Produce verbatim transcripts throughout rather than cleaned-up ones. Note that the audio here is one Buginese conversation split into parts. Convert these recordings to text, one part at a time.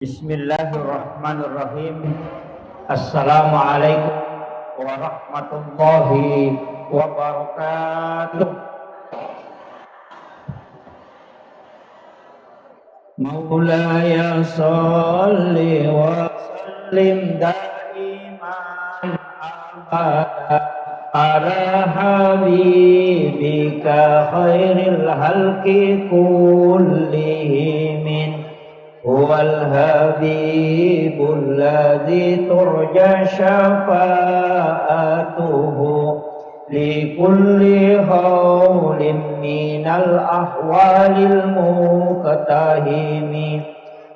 Bismillahirrahmanirrahim. Assalamualaikum warahmatullahi wabarakatuh. مولاي صل وسلم دائما أبدا على حبيبك خير الخلق كلهم. هو الحبيب الذي ترجى شفاعته لكل هول من الأهوال المقتحم.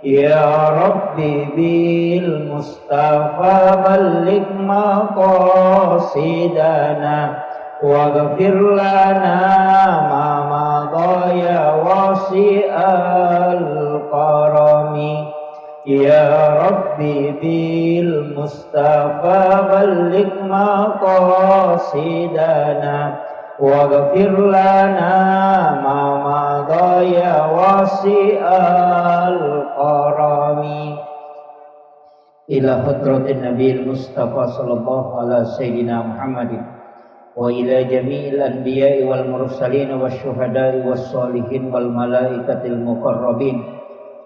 يا رب بالمصطفى بلغ مقاصدنا واغفر لنا ما مضى يا واسع الكرم. يا رب بالمصطفى بلغ مقاصدنا واغفر لنا ما مضى يا واسع الكرم. إلى حضرة النبي المصطفى صلى الله على سيدنا محمد وإلى جميع الأنبياء والمرسلين والشهداء والصالحين والملائكة المقربين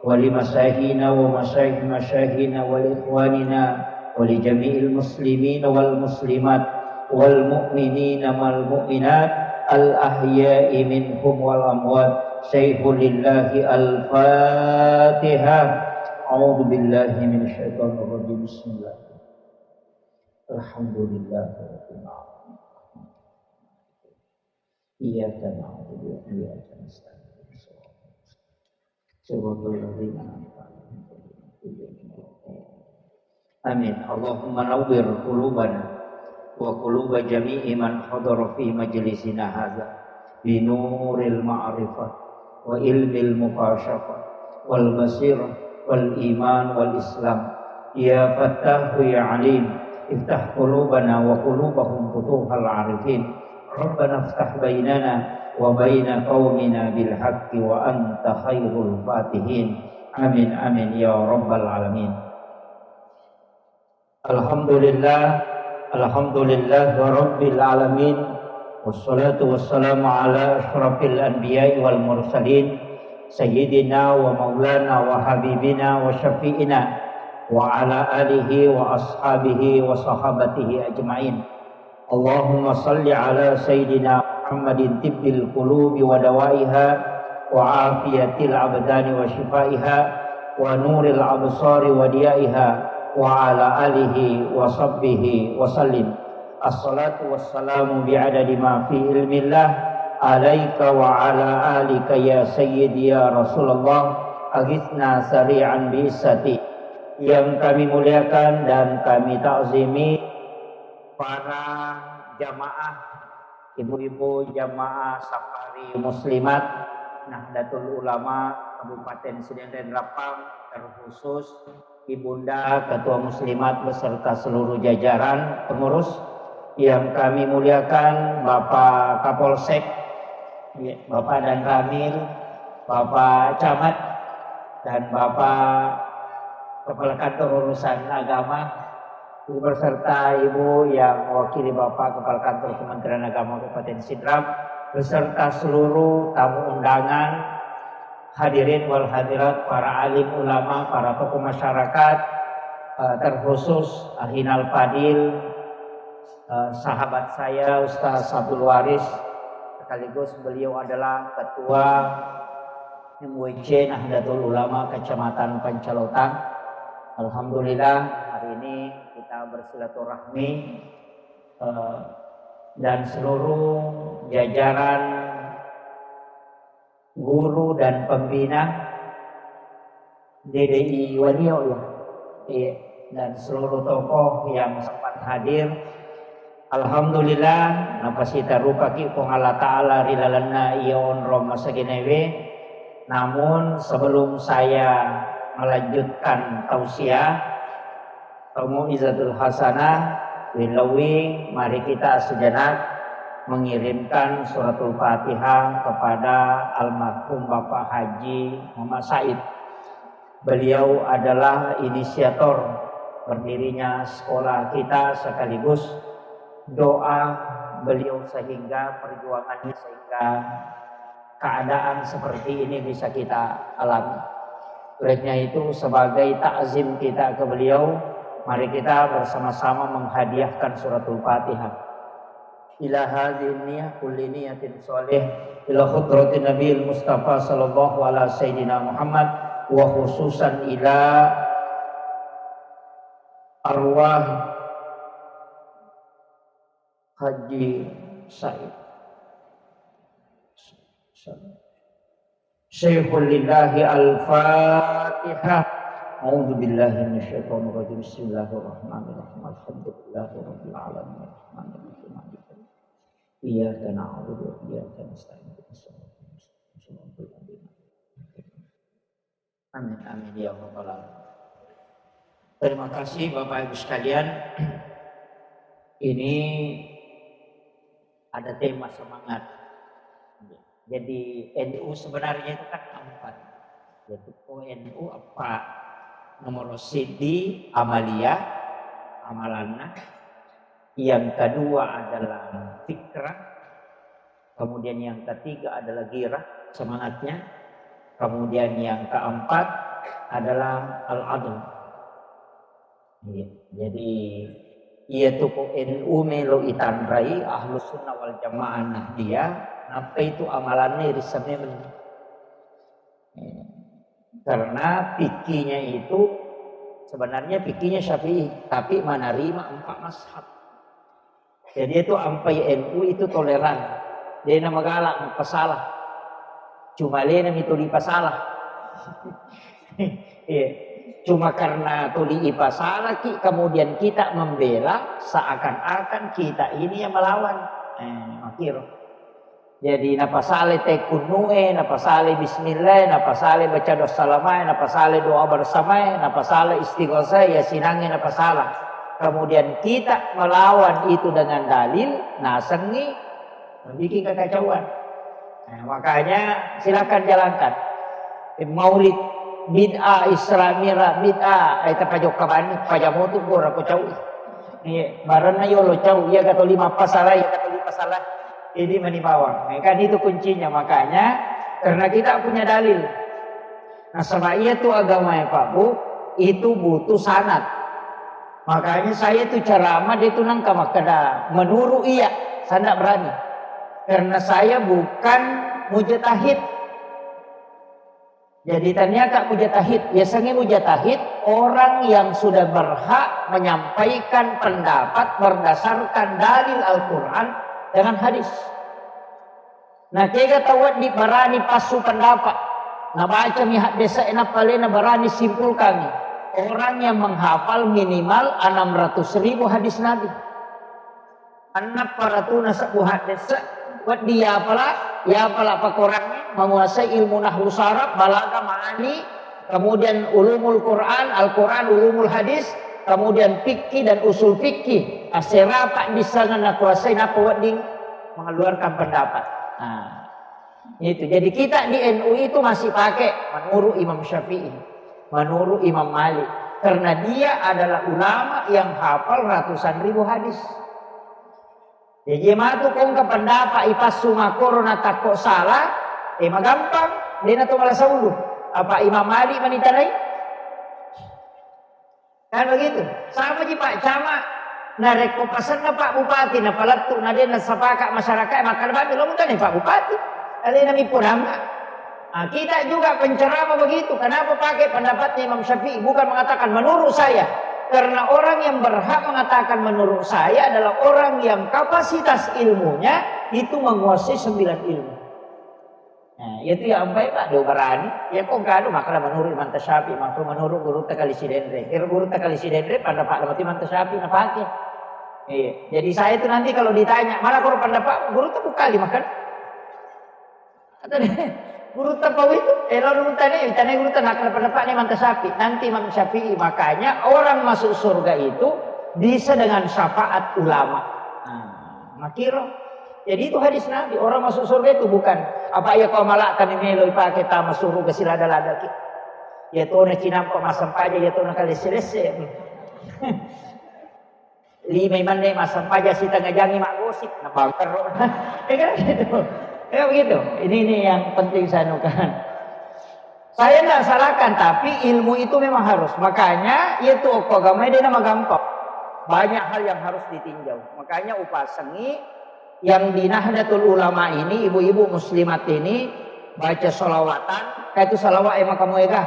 ولمشايخنا ومشايخ مشايخنا ولإخواننا ولجميع المسلمين والمسلمات والمؤمنين والمؤمنات الأحياء منهم والأموات. سيف لله الفاتحة. أعوذ بالله من الشيطان الرجيم. بسم الله. الحمد لله رب العالمين. إياك نعبد وإياك نستعين. صراط الذين أنعمت عليهم غير المغضوب عليهم ولا الضالين. آمين. اللهم نور قلوبنا وقلوب جميع من حضر في مجلسنا هذا بنور المعرفة وعلم المكاشفة والبصيرة والإيمان والإسلام. يا فتاح يا عليم، افتح قلوبنا وقلوبهم فتوح العارفين. ربنا افتح بيننا وبين قومنا بالحق وأنت خير الفاتحين. آمين، آمين يا رب العالمين. الحمد لله، الحمد لله رب العالمين، والصلاة والسلام على أشرف الأنبياء والمرسلين، سيدنا ومولانا وحبيبنا وشفيعنا، وعلى آله وأصحابه وصحابته أجمعين. اللهم صل على سيدنا محمد طب القلوب ودوائها وعافية الأبدان وشفائها ونور الأبصار وضيائها وعلى آله وصحبه وسلم. الصلاة والسلام بعدد ما في علم الله عليك وعلى آلك يا سيدي يا رسول الله. أغثنا سريعا بعزتك. Yang kami muliakan dan kami takzimi, para jamaah, ibu-ibu jamaah safari muslimat Nahdlatul Ulama Kabupaten Sidenreng Rappang, terkhusus Ibunda Ketua Muslimat beserta seluruh jajaran pengurus yang kami muliakan, Bapak Kapolsek, ya, Bapak Danramil, Bapak Camat, dan Bapak Kepala Kantor Urusan Agama, beserta Ibu yang mewakili Bapak Kepala Kantor Kementerian Agama Kabupaten Sidrap, beserta seluruh tamu undangan, hadirin wal hadirat, para alim ulama, para tokoh masyarakat, eh, terkhusus Akhinal Fadil, eh, sahabat saya Ustaz Abdul Waris, sekaligus beliau adalah Ketua M W C Nahdlatul Ulama Kecamatan Pancalotan. Alhamdulillah, hari ini kita bersilaturahmi, eh, dan seluruh jajaran guru dan pembina D D I Wanio, ya. Iya, dan seluruh tokoh yang sempat hadir. Alhamdulillah, napasitarupaki Puang Allah Ta'ala ri lalenna iya onrong masaginewe. Namun, sebelum saya melanjutkan tausiah, Mau'izatul hasanah, wilauwi, mari kita sejenak mengirimkan suratul Fatihah kepada almarhum Bapak Haji Muhammad Said. Beliau adalah inisiator berdirinya sekolah kita, sekaligus doa beliau sehingga perjuangannya, sehingga keadaan seperti ini bisa kita alami. Olehnya itu, sebagai takzim kita ke beliau, mari kita bersama-sama menghadiahkan suratul Fatihah. Ila hadhihi niyah kulli niyatin shalih ila hadratin Nabil Mustafa sallallahu ala sayyidina Muhammad, wa khususan ila arwah Haji Said. Syaikhul lillahi al-Fatihah. A'udzu billahi minasyaitonir rajim. Bismillahirrahmanirrahim. Alhamdulillahi rabbil alamin. Arrahmanirrahim. Maliki yaumiddin. Iyyaka na'budu wa iyyaka nasta'in. Ihdinas siratal mustaqim. Shiratal ladzina an'amta alaihim. Amin, amin, ya rabbal alamin. Terima kasih, Bapak Ibu sekalian. Ini ada tema semangat. Jadi, N U sebenarnya itu kan empat. Jadi, ko N U apa? Nomor siji, amalia, amalanna. Yang kedua adalah fikrah. Kemudian yang ketiga adalah ghirah, semangatnya. Kemudian yang keempat adalah al-adl. Iya. Jadi, iya tu ko N U melo itanrai, Ahlus Sunnah wal Jamaah Nahdiyah, nappa itu amalanna iriseng memeng. Iya. Karena fikihnya itu, sebenarnya fikihnya Syafi'i, tapi menerima empat mazhab. Jadi itu ampai N U itu toleran. Dena magala mapasala. Cuma lena mi tuli pasala. Iya. Cuma karena tuli ipasala ki, kemudian kita membela seakan-akan kita ini yang melawan. Eh, makiro. Jadi, napasala tekkunnu'e, napasala bismillah, napasala baca doa salamae, napasala doa bersamae, napasala istighosah, yasinangnge napasala. Kemudian kita melawan itu dengan dalil, nasengngi bikin kekacauan. Nah, makanya silakan jalankan. Maulid bid'ah, Isra Mi'raj bid'ah, ai tapajokka bani, pajamotu gora ko cau. Iya, barenna yolo cau, iya gato lima pasala, iya gato lima pasala. Jadi mani bawang. Nah, kan itu kuncinya, makanya karena kita punya dalil. Nasaba iya tu agama ya Pak Bu, itu butuh sanad. Makanya saya tu ceramah dia tu nangka makkeda menurut iya, saya ndak berani. Karena saya bukan mujtahid. Jadi, ternyata mujtahid, biasanya mujtahid orang yang sudah berhak menyampaikan pendapat berdasarkan dalil Al-Quran dengan hadis. Nah, kega tau wedding barani passu pendapat. Nah, baca mi haddese'na palena barani simpulkan. Orang yang menghafal minimal enam ratus ribu hadis Nabi. Enneng paratuna sebbu haddese, wedding yapala, yapala pakorangnge, menguasai ilmu nahwu saraf, balaga, ma'ani, kemudian ulumul Quran, Al-Quran, ulumul hadis, kemudian fikih dan usul fikih. Asera paddissengenna nakuasai, nappa wedding mengeluarkan pendapat. Nah, itu. Jadi kita di N U itu masih pakai menurut Imam Syafi'i, menurut Imam Malik. Karena dia adalah ulama yang hafal ratusan ribu hadis. Jaji matu kongka pendapat ipassu makkoro natakko salah, eh, magampang, dena to malasa ulu. Apa Imam Malik manitanai? Kan begitu. Sama ji Pak Camat, narekko pasenna Pak Bupati napalettu, na dena sapaka masyarakat, makkada bami lo mutane Pak Bupati. Alena mi podang. Ah, kita juga penceramah begitu. Kenapa pakai pendapatnya Imam Syafi'i? Bukan mengatakan menurut saya. Karena orang yang berhak mengatakan menurut saya adalah orang yang kapasitas ilmunya itu menguasai sembilan ilmu. Nah, itu yang ampai Pak, dia berani. Ya kok nggak ada, makanya menurut Imam Syafi'i, maka menurut guru Takali Sidenre. Kira guru Takali Sidenre, pendapat Imam Syafi'i, nah pakai. Iya. Jadi saya itu nanti kalau ditanya, mana kalau pendapat guru Takali makan? Atau guru Tapawi itu, eh, lalu tanya, tanya guru Tapawi, kenapa pendapat ini Imam Syafi'i? Nanti Imam Syafi'i, makanya orang masuk surga itu bisa dengan syafaat ulama. Nah, makiro. Jadi itu hadis Nabi, orang masuk surga itu bukan apa ya kau malak kami melo pakai tama surga silada-lada ki. Iya tona cinampa massempajang, iya tona kalesse-lesse. Lima manne massempajang, sitengnga jangngi maggosip, na bangkerro. Ya kan gitu. Ya begitu. Ini, ini yang penting saya anukan. Saya nggak salahkan, tapi ilmu itu memang harus. Makanya, iya tu okko agama dia nama gampang. Banyak hal yang harus ditinjau. Makanya upasengi yang di Nahdlatul Ulama ini, ibu-ibu muslimat ini, baca salawatan, kayak itu salawat emang kamu ega.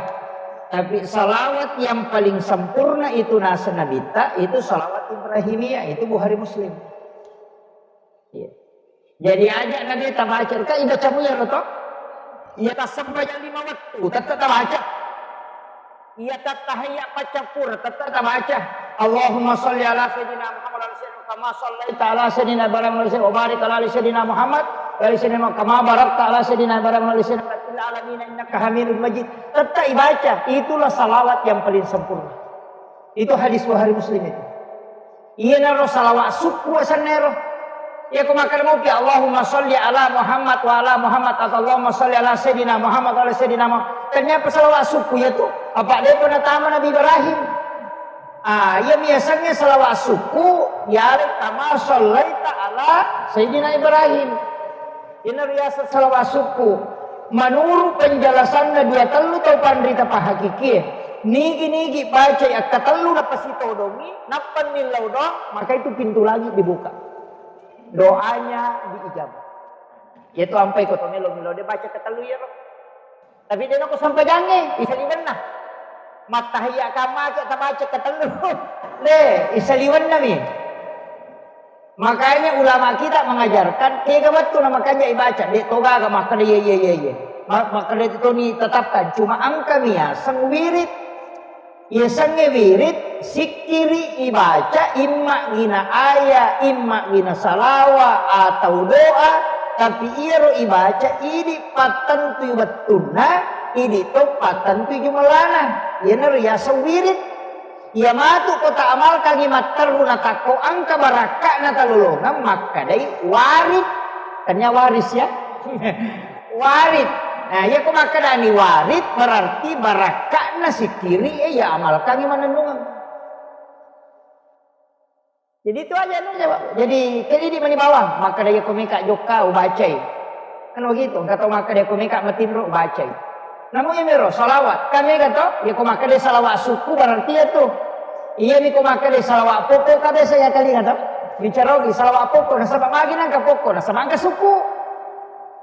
Tapi salawat yang paling sempurna itu nasa Nabitta, itu salawat Ibrahimiyah, itu Bukhari Muslim. Iya. Jadi aja nabi tabaca, kan ibaca muya roto? Iya, tassempajang lima waktu, tetap tabaca. Iya, tattahiyya paccappura, tetap tabaca. Allahumma salli ala sayyidina Muhammad wa ala sayyidina kama sallaita ala sayyidina Ibrahim wa ala sayyidina, wa barik ala ali sayyidina Muhammad wa ala sayyidina kama barakta ala sayyidina Ibrahim wa ala sayyidina fil alamin innaka Hamidum Majid. Tetap ibaca, itulah salawat yang paling sempurna. Itu hadis Bukhari Muslim itu. Iyanaro salawat sukku asenna ero. Iya ko makkeda mopi, Allahumma salli ala Muhammad wa ala Muhammad atau Allahumma salli ala Sayyidina Muhammad wa ala Sayyidina Muhammad. Kenapa salawat sukku ya tu? Apa depa natama Nabi Ibrahim? Ah, iya miasannya salawat sukku, ya kama sallaita ala Sayyidina Ibrahim. Ina riaseng salawat sukku. Menurut penjelasanna dua tellu tau panrita pahakikie, nigi-nigi bacai akkatellu napasitodongi, nappa millau doang, maka itu pintu langit dibuka. Doanya diijabah. Yaitu ampai ko to melo-melo de baca ketellu iyaro. Tapi de nako sampajangnge, isaliwenna. Mattahiyya kamma ke tabaca ketellu. De, isaliwenna mi. Makanya ulama kita mengajarkan, kega wettu na makanja ibaca, de togaga makkeda iya, iya, iya, iya. Ma-, makkeda itu ni tetapkan, cuma engka miaseng wirid. Yasengnge wirid, sikkiri ibaca, imma gina aya, imma gina salawa atau doa, tapi iyaro ibaca idi pattentui wettunna, idi to pattentui jumellana. Iyanaro yaseng wirid. Iya matu ko taamalkangngi matteru natakko engka barakka'na talolongeng makkedai warid. Tania waris ya. Warid. Nah, iya ko makkedani warid berarti barakka'na sikkiri e iya amalkangngi manennungeng. Jadi itu aja anu jawab. Jadi kedidi mani bawang, makkeda iya ko meka jokka ubacai. Kan begitu, engka tau makkeda ko meka matinro ubacai. Namu iya mero salawat, kan mega to? Iya ko makkeda salawat sukku berarti iya tu. Iya mi ko makkeda salawat pokok ka biasa ya kali to. Bicara ogi salawat pokok nasaba magi nangka pokok nasaba engka sukku.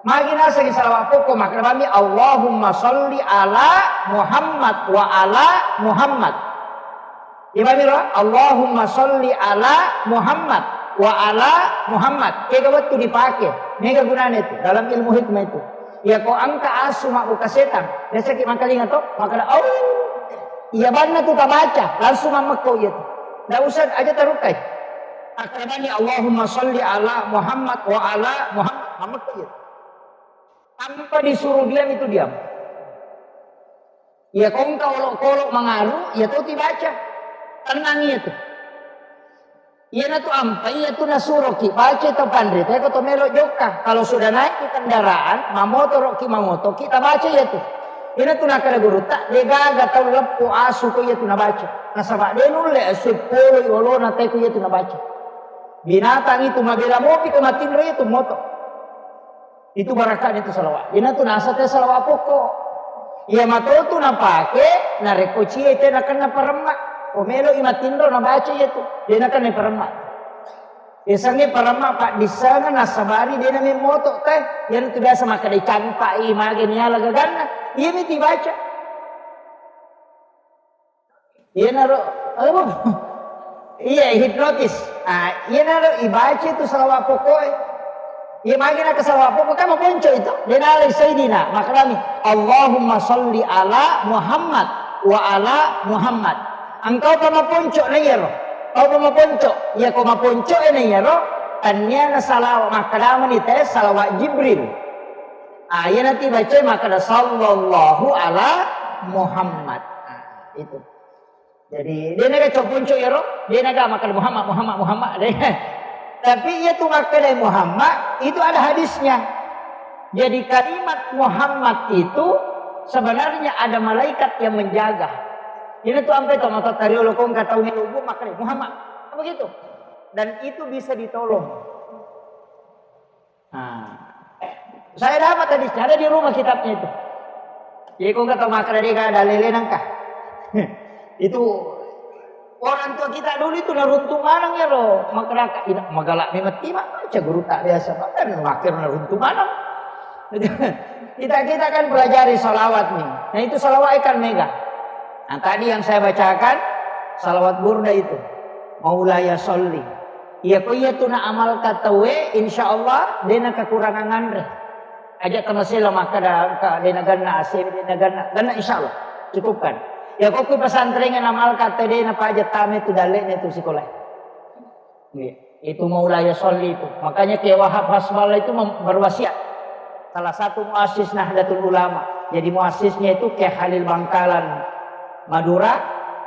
Magi naseng salawat pokok makkeda bami Allahumma salli ala Muhammad wa ala Muhammad. Imamiro, Allahumma salli ala Muhammad wa ala Muhammad. Kega wettu dipake, mega gunana itu dalam ilmu hikmah itu. Iya ko engka asu mabbuka setang, biasaki mangkalinga to, makkeda, "Au." Iya banna tu tabaca, langsung mammekko iya tu. Ndak usah aja tarukai. Akkarani Allahumma salli ala Muhammad wa ala Muhammad, mammekko iya tu. Tanpa disuruh diam itu diam. Iya ko engka olok-olok mangaru, iya to tibaca. Tenang iya tu. Iyana tu ampa iya tu nasuroki baca to panrita ko to melo jokka. Kalau sudah naik ke kendaraan, mamotoroki, mamotoki, tabaca iya tu. Iyana tu nakkeda gurutta, de gaga tau leppo asu ko iya tu nabaca. Nasaba de nulle asu polo i olona te ko iya tu nabaca. Binatang itu mabela mopi ko matinro iya tu moto. Itu barakka'na itu salawat. Iyana tu naseng te salawat pokok. Iya mato tu napake narekko cie te nakenna paremma. O melo i matinro nabaca iya tu. De nakenna paremma. Yasengnge paremma paddissengeng nasabari de namemmoto te. Iyana tu biasa makkeda canpai mage niala gaganna. Iya mi tibaca. Iyanaro, apa? Iya, hipnotis. Ah, iyanaro ibaca itu salawat pokok. Iya magi naka salawat pokok kan maponco itu. Denalai Sayyidina, makadami, "Allahumma salli ala Muhammad wa ala Muhammad." Engkau pa maponco na iyaro. Kau pa maponco. Iya ko maponco na iyaro, tanniana salawat makkadamani te salawat Jibril. Ah, iyana ti baca makkada sallallahu ala Muhammad. Ah, itu. Jadi, de naga coponco iyaro, de naga makkada Muhammad, Muhammad, Muhammad, de. Tapi iya tu makkada Muhammad, itu ada hadisnya. Jadi kalimat Muhammad itu Sebenarnya ada malaikat yang menjaga. Ini tuh sampai tomato tariolo kong kata umi lubu makanya Muhammad. Apa gitu? Dan itu bisa ditolong. Nah, saya dapat tadi, ada di rumah kitabnya itu. Jadi kong kata makanya dia ada lele nangka. Itu orang tua kita dulu itu naruntu maneng ya lo, makaraka ina magala memang tima aja guru tak biasa bahkan wakil naruntu maneng. Kita kita kan pelajari salawat nih. Nah itu salawat kan mega. Nah tadi yang saya bacakan salawat burda itu. Maulaya sholli. Iya ko iya tu na amal katawe, insya Allah dena kekurangan anre. Aja tamasela makkada engka dena ganna A C W, dena ganna, ganna insya Allah cukupkan. Ya kok kui pesantren yang amal kata dena paja tame tu dalle tu sekolah. Iya. Itu maulaya sholli itu. Makanya Kiai Wahab Hasballah itu mem- berwasiat. Salah satu muassis Nahdlatul Ulama. Jadi muassisnya itu Kiai Halil Bangkalan Madura,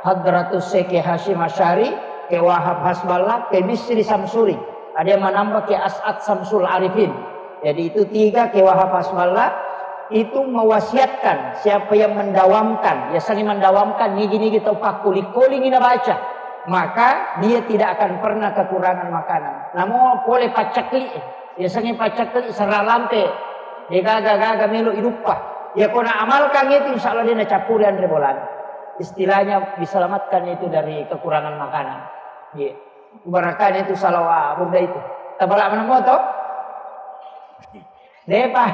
Hadratus Syekh Hasyim Asy'ari, Kiai Wahab Hasballah, Kiai Bisri Samsuri. Ada yang menambah Kiai As'ad Samsul Arifin. Jadi itu tiga Kiai Wahab Hasballah itu mewasiatkan siapa yang mendawamkan, ya sering mendawamkan nigi-nigi tau pakkuling-kuling baca, maka dia tidak akan pernah kekurangan makanan. Namun boleh pacakli, ya sering pacakli seralampe, dia gaga-gaga melo iduppa. Ya kona amalkan itu insya Allah dia nacappuri anre bolana. Istilahnya diselamatkan itu dari kekurangan makanan. Iya. Barakahnya itu salawa burda itu. Tabala mana moto? Depa.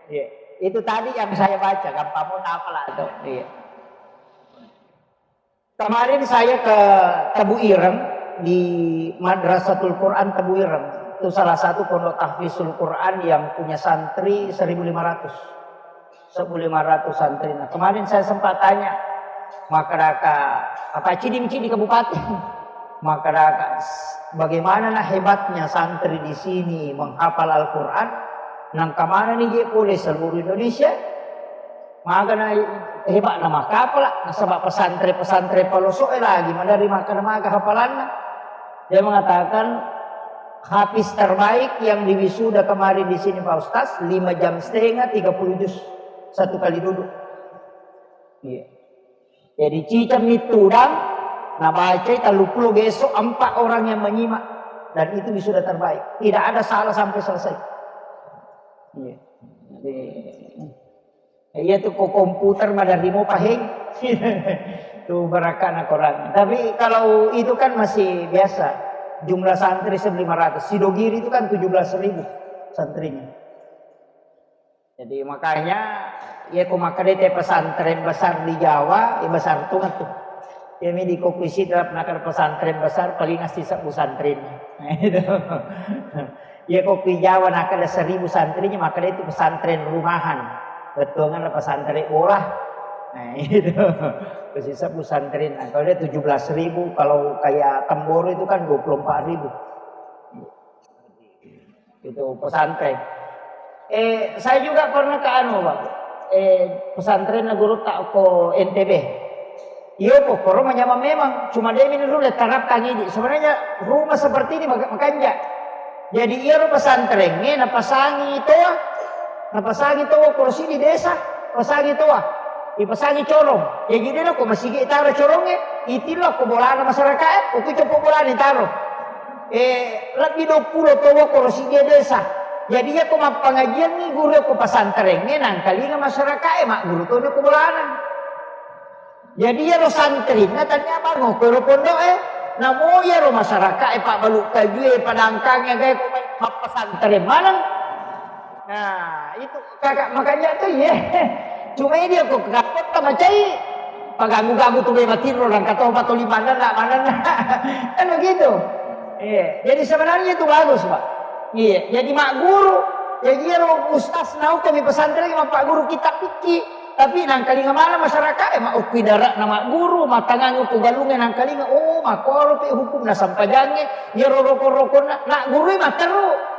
Iya. Itu tadi yang saya baca, gampang mau apa lah tuh. Iya. Kemarin saya ke Tebu Ireng di Madrasatul Quran Tebu Ireng. Itu salah satu pondok tahfizul Quran yang punya santri seribu lima ratus. Seribu lima ratus santri. Nah, kemarin saya sempat tanya, masyarakat apa cidi-cidi kabupaten? Masyarakat, bagaimana nah hebatnya santri di sini menghafal Al-Quran? Nang kemana nih je pole seluruh Indonesia? Magana hebat nama kapala, nasaba pesantren-pesantren paloso lagi, madari makkada maga hafalanna. Dia mengatakan, hafiz terbaik yang diwisuda kemarin di sini Pak Ustaz, lima jam setengah, tiga puluh juz. Satu kali duduk. Iya. Jadi cicammi tudang, nabacai telluppulo geso, empat orang yang menyimak. Dan itu wisuda terbaik. Tidak ada salah sampai selesai. Iya. Jadi, iya tuh kok komputer madarimo paheng. Tuh barakana Quran. Tapi kalau itu kan masih biasa. Jumlah santri seribu lima ratus. Sidogiri itu kan tujuh belas ribu santrinya. Jadi makanya, iya ko makkeda te pesantren besar di Jawa, iya besar tu matu. Iya mi di kokuisi dalam nakar pesantren besar paling asli sebbu santrin. Nah, itu. Iya ko kui Jawa nakkeda seribu santrinya, makkeda itu pesantren rumahan. Bettuangan pesantren bola. Nah, itu. Kusi sebbu santrin. Nah, kalau dia tujuh belas ribu, kalau kayak Temboro itu kan dua puluh empat ribu. Itu pesantren. Eh, saya juga pernah ke anu, Pak. Eh, pesantren guru tak ko N T B. Iyo, pokoro manyamang memang. Cuma dia ini dulu terapkan ini. Sebenarnya rumah seperti ini maka-, makanja. Jadi, iya ro pesantren, eh, napasangi toa. Napasangi toa kursi di desa, pasangi toa. Dipasangi corong. Jadi, dia ko masigi taro corongnge, itilo ko bolana masyarakat, eh, ko copo bolana taro. Eh, lebbi duappulo toa kursi di desa. Jadi, iya ko mappangajianni guru ko pesantren, eh, nangkalinga masyarakat, eh, magguru to ko bolana. Jadi iyaro santrinna tania bango ko ero pondo'e, namo iyaro masyarakae pabbalu kajue, padangkangnge, gae ko mai mappasantreng maneng. Nah, itu kaka makanya tu iye. Cuma dia ko kapotta macai, paganggu-ganggu tu be matinro dan katoba to limanna, manenna. Kan begitu. Iya, jadi sebenarnya itu bagus, Pak. Iya, jadi magguru, jadi iyaro ustaz naukomi pesantren mappaguru kitab fikih. Tapi nangkalinga maneng masyarakae, eh, ma-, okki dare'na magguru, mattangangi ko galungnge nangkalinga, oh, makkoro pi hukumna sampajangnge, iyaro rokon-rokonna, naggurui matteru.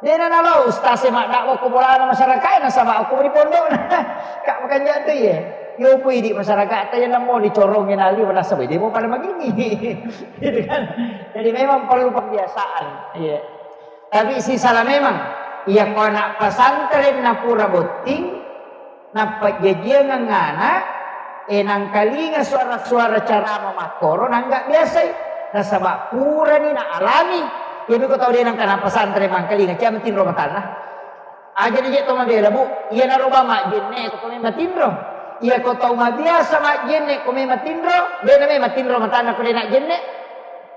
Dena nalo ustase maddakwa ko bolana masyarakae, nasaba okko di pondokna. Kak, makanja tu iye. Yopo idi masyarakatta, iya namo dicorongngi naliwa, nasaba demo pada magini. Gitu kan. Jadi memang perlu pembiasaan. Iya. Tapi sisala memang. Iya ko anak pesantren na pura botting, nappa jajiang angngana, e nangkalinga suara-suara carama makkoro, nangga biasai. Nasaba purani na alami. Jadi ko tau de nangka anak pesantren mangkalinga, cia matinro matanna. Aja ni je to mabela, Bu. Iya naro ba majjenne ko to matinro. Iya ko tau mabiasa majjenne ko matinro, de na matinro matanna ko de na jenne.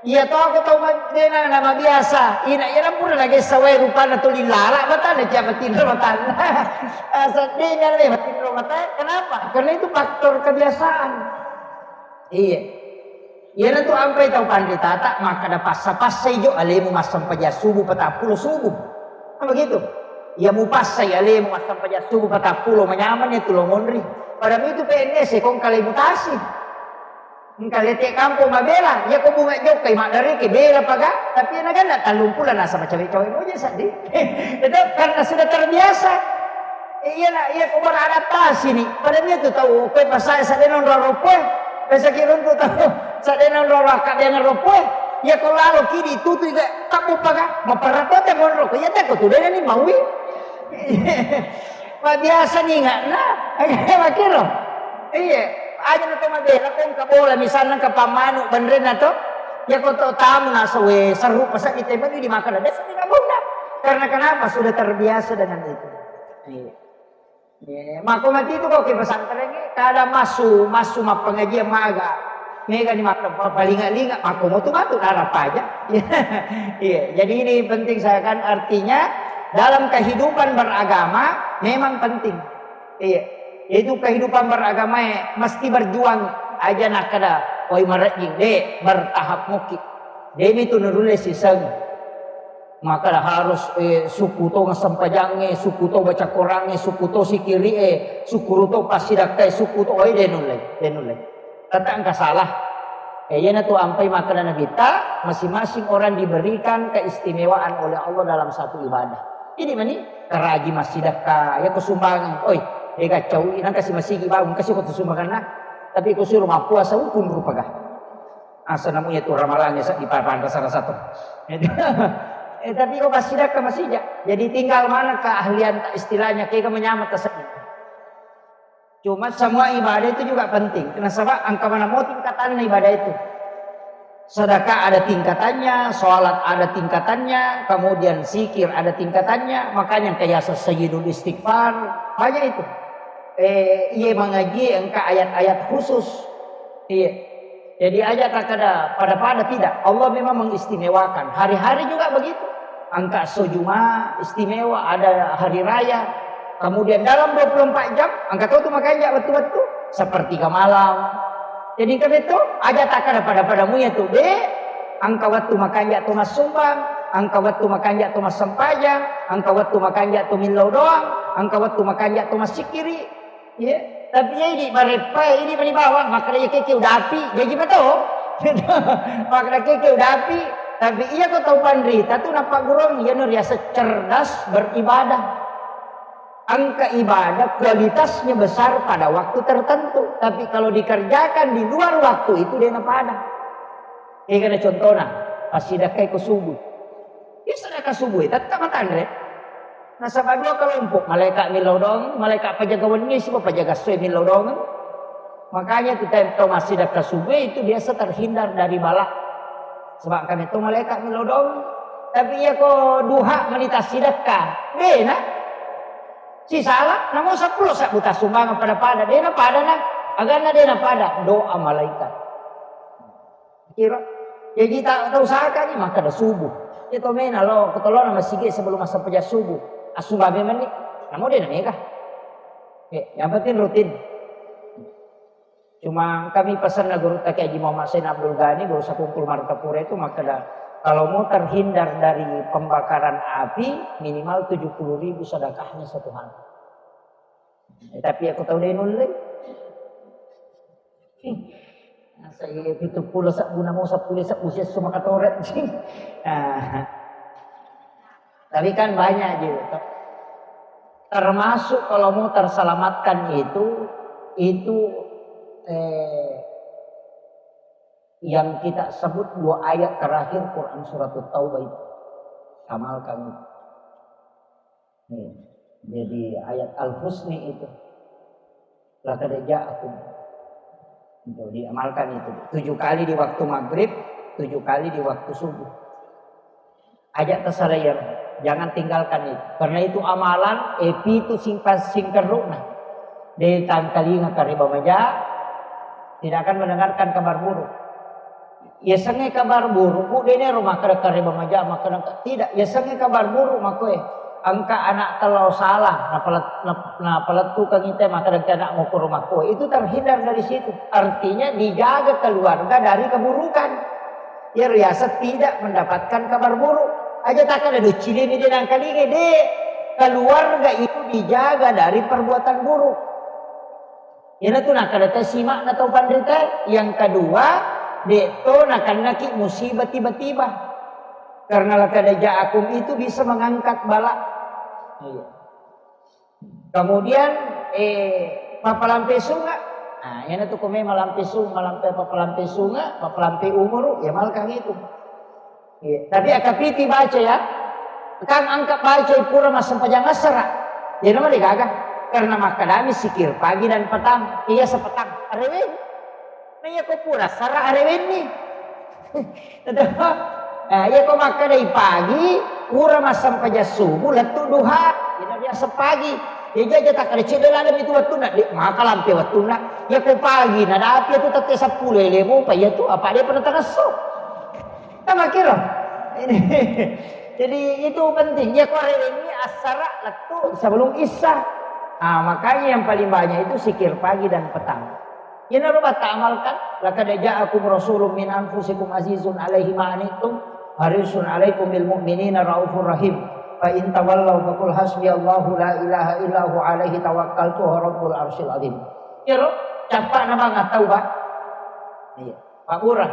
Iya to ko tau ma-, de na, na mabiasa. Ina iya pura nagessa wae rupanna tuli lala matanna, cia matinro matanna. Ah, sedding na matinro matanna. Kenapa? Karena itu faktor kebiasaan. Iya. Iyanatu ampai tau panritata makkada passa-passai jo alemu massempajang subuh patappulo subuh. Kan begitu? Iya mupassai alemu massempajang subuh patappulo manyameng ya tu lo monri. Padahal itu P N S kong kale mutasi. Engka lete kampung mabela, iya ko bunga jokkai maddareke bela paga, tapi na ganna tallumpulo nasaba cawe-cawe moja saddi. Itu karena sudah terbiasa. Iya na, iya ko beradaptasi ni. Pada dia tu tau, koe pasai sadena onro ropoe. Pesaki runtu tau, sadena onro akkabiang ropoe. Iya ko lalo kidi tutu iga kamu paga, maparatote monro ko. Iya teko tu dena ni maui. Mabiasa ni ngana. Makiro. Iya, aja na to mabela ko engka bola misalnya engka pammanu benrenna to. Iya ko to tamu nasawe seru pasai di temani di makan desa di kabunda. Karena kenapa? Sudah terbiasa dengan itu. Iya. Iya, mako mati itu kok ke pesantren, eh, kada massu, massu mappengajian maga. Mega ni makkappalinga-linga, mako motu matu narapaja. Iya, jadi ini penting saya kan, artinya dalam kehidupan beragama memang penting. Iya, itu kehidupan beragama, eh, mesti berjuang aja nak kada, oi marejing, de, bertahap muki. Demi tu nurulle siseng. Maka harus, eh, sukku to sempajangnge, sukku to baca Korangnge, sukku to sikiri'e, sukku to passidakkae, sukku to, oi, de nulle, de nulle. Tette engka salah. Eh, iyana tu ampai makkeda Nabitta, masing-masing orang diberikan keistimewaan oleh Allah dalam satu ibadah. Jadi mani karaji massidakka, ya ko sumbangan, oi, de gaccau, nang kasi masigi bangun, kasi ko tu sumbanganna. Tapi ko suruh mappuasa, ukun rupaga. Asa namunya tu ramalannya sa-, di pa-, panrasa-rasa tu. Eh, tapi ko passidakka masija. Jadi tinggal mana keahlian ta-, istilahnya, kega menyamata sa-, cuma semua ibadah itu juga penting. Kenapa? Engka mana mau tingkatannya ibadah itu. Sedekah ada tingkatannya, sholat ada tingkatannya, kemudian zikir ada tingkatannya. Makanya kayak sayyidul istighfar, banyak itu. Eh, iya mengaji engka ayat-ayat khusus. Iya. Jadi aja tak ada pada-pada, tidak. Allah memang mengistimewakan. Hari-hari juga begitu. Engka esso Juma istimewa, ada hari raya. Kemudian dalam dua puluh empat jam, engka to tu makanja wettu-wettu, sepertiga malam. Jadi engka itu aja tak ada pada-padamu ya tu, de, engka wettu makanja tu massumbang, engka wettu makanja tu massempajang, engka wettu makanja tu millau doang, engka wettu makanja tu massikiri. Iya, tapi iya idi bareppai, idi mani bawang, makkeda iya keke udapi, jaji mato. Makkeda keke udapi, tapi iya ko tau panrita tu nappaggurung, iya nu riaseng cerdas beribadah. Engka ibadah kualitasnya besar pada waktu tertentu, tapi kalau dikerjakan di luar waktu itu dia napada. Iya kan contohna, pas sidakkai ko subuh. Iya sedekah subuh, tetap matanre. Nasaba dua kelompok, malaikat millau doang, malaikat pajaga wenni, siba pajaga esso millau doang. Makanya tu tem-, to massidekka subuh itu biasa terhindar dari bala. Sebab kami tu malaikat millau doang. Tapi iya ko duha menita sidekka, dena. Si salah, namo sepuluh sabbu tassumbangeng pada-pada, dena pada na. Aganna dena pada, doa malaikat. Kira. Jadi tak, tak usahakan ni, maka ada subuh. Itu mena lo, ketolona masigi sebelum masa pejah subuh. Asuba memang ni, namu dia mega. Eh, yang penting rutin. Cuma kami pesan na guru Taki Haji Muhammad Sain Abdul Ghani, guru Sakungkul Martapura itu, maka ada, kalau mau terhindar dari pembakaran api, minimal tujuh puluh ribu sedekahnya satu hari. Eh, tapi aku tahu dia nulle. Asa iya pitu pulo sabbu namo seppulo sabbu siesso makatore. Ah. Tapi kan banyak juga. Termasuk kalau mau terselamatkan itu, itu, eh, yang kita sebut dua ayat terakhir Quran Surat Taubah itu. Amalkan itu. Nih, jadi ayat Al-Husni itu. Laqad ja'akum. Untuk diamalkan itu. Tujuh kali di waktu maghrib, tujuh kali di waktu subuh. Aja' tasalayan, jangan tinggalkan itu. Karena itu amalan, eh, pitu singka-, singkerrukna. De' tangkalinga kareba maja, tidak akan mendengarkan kabar buruk. Yasengnge kabar buruk, Bu, de' nero makkeda kareba maja, makkeda, tidak. Yasengnge kabar buruk makkoe. Engka anak tellau salah, napalet-, nap-, napalettukeng ite, makkeda engka anak mokoro makkoe. Itu terhindar dari situ. Artinya dijaga keluarga dari keburukan. Iyaro yaseng tidak mendapatkan kabar buruk. Aja' takkeda, "Duh, cilimi de' nangkalinga." De'. Keluarga itu dijaga dari perbuatan buruk. Iyanatu nakkeda te sima'na tau panrita. Yang kedua, de' to nakennaki musibah tiba-tiba. Karena laqad ja'akum itu bisa mengangkat bala. Iya. Kemudian, eh, pappalampe sunga. Nah, iyanatu ko me malampe sunga, malampe, pappalampe sunga, pappalampe umuru, ya malkang itu. Iya. Tapi akapiti baca ya. Kan engka baca pura massempajang assara. Jadi nama degaga. Karena makkedami zikir pagi dan petang. Iya, sepetang. Arewe. Nah, iya ko pura assara arewenni. Nah, iya ko makkedai pagi, pura massempajang subuh, lettu duha. Jadi biasa pagi. Ya jaja takkeda cedde laleng itu wettunna. De' maka lampe wettunna. Iya ko pagi, nadapi itu tette seppulo, elemu, pa iya tu, apa dia pernah tangesso. Tamakiro. Ini. Jadi itu penting. Ya, ko arewenni assara lettu sebelum isya. Ah, makanya yang paling banyak itu zikir pagi dan petang. Iyanaro batta amalkan, laqad ja'akum rasulun min anfusikum azizun alaihi ma anittum, harisun alaikum bil mu'minina raufur rahim. Fa in tawallaw faqul hasbiyallahu la ilaha illa huwa alaihi tawakkaltu wa rabbul arsyil azim. Iyaro, cappa'na bang At-Taubah. Iya. Pabbura.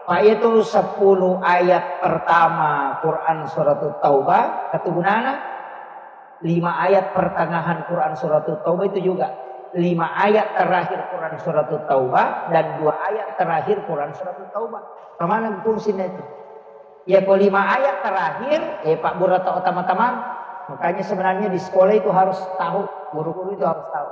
Pa itu sepuluh ayat pertama Quran Suratut Taubah, ketugunana lima ayat pertengahan Quran Suratut Taubah itu juga. Lima ayat terakhir Quran Suratut Taubah dan dua ayat terakhir Quran Suratut Taubah. Kemana fungsinya itu? Ya, ko lima ayat terakhir, eh, pabbura tau teman-teman. Makanya sebenarnya di sekolah itu harus tahu, guru-guru itu harus tahu.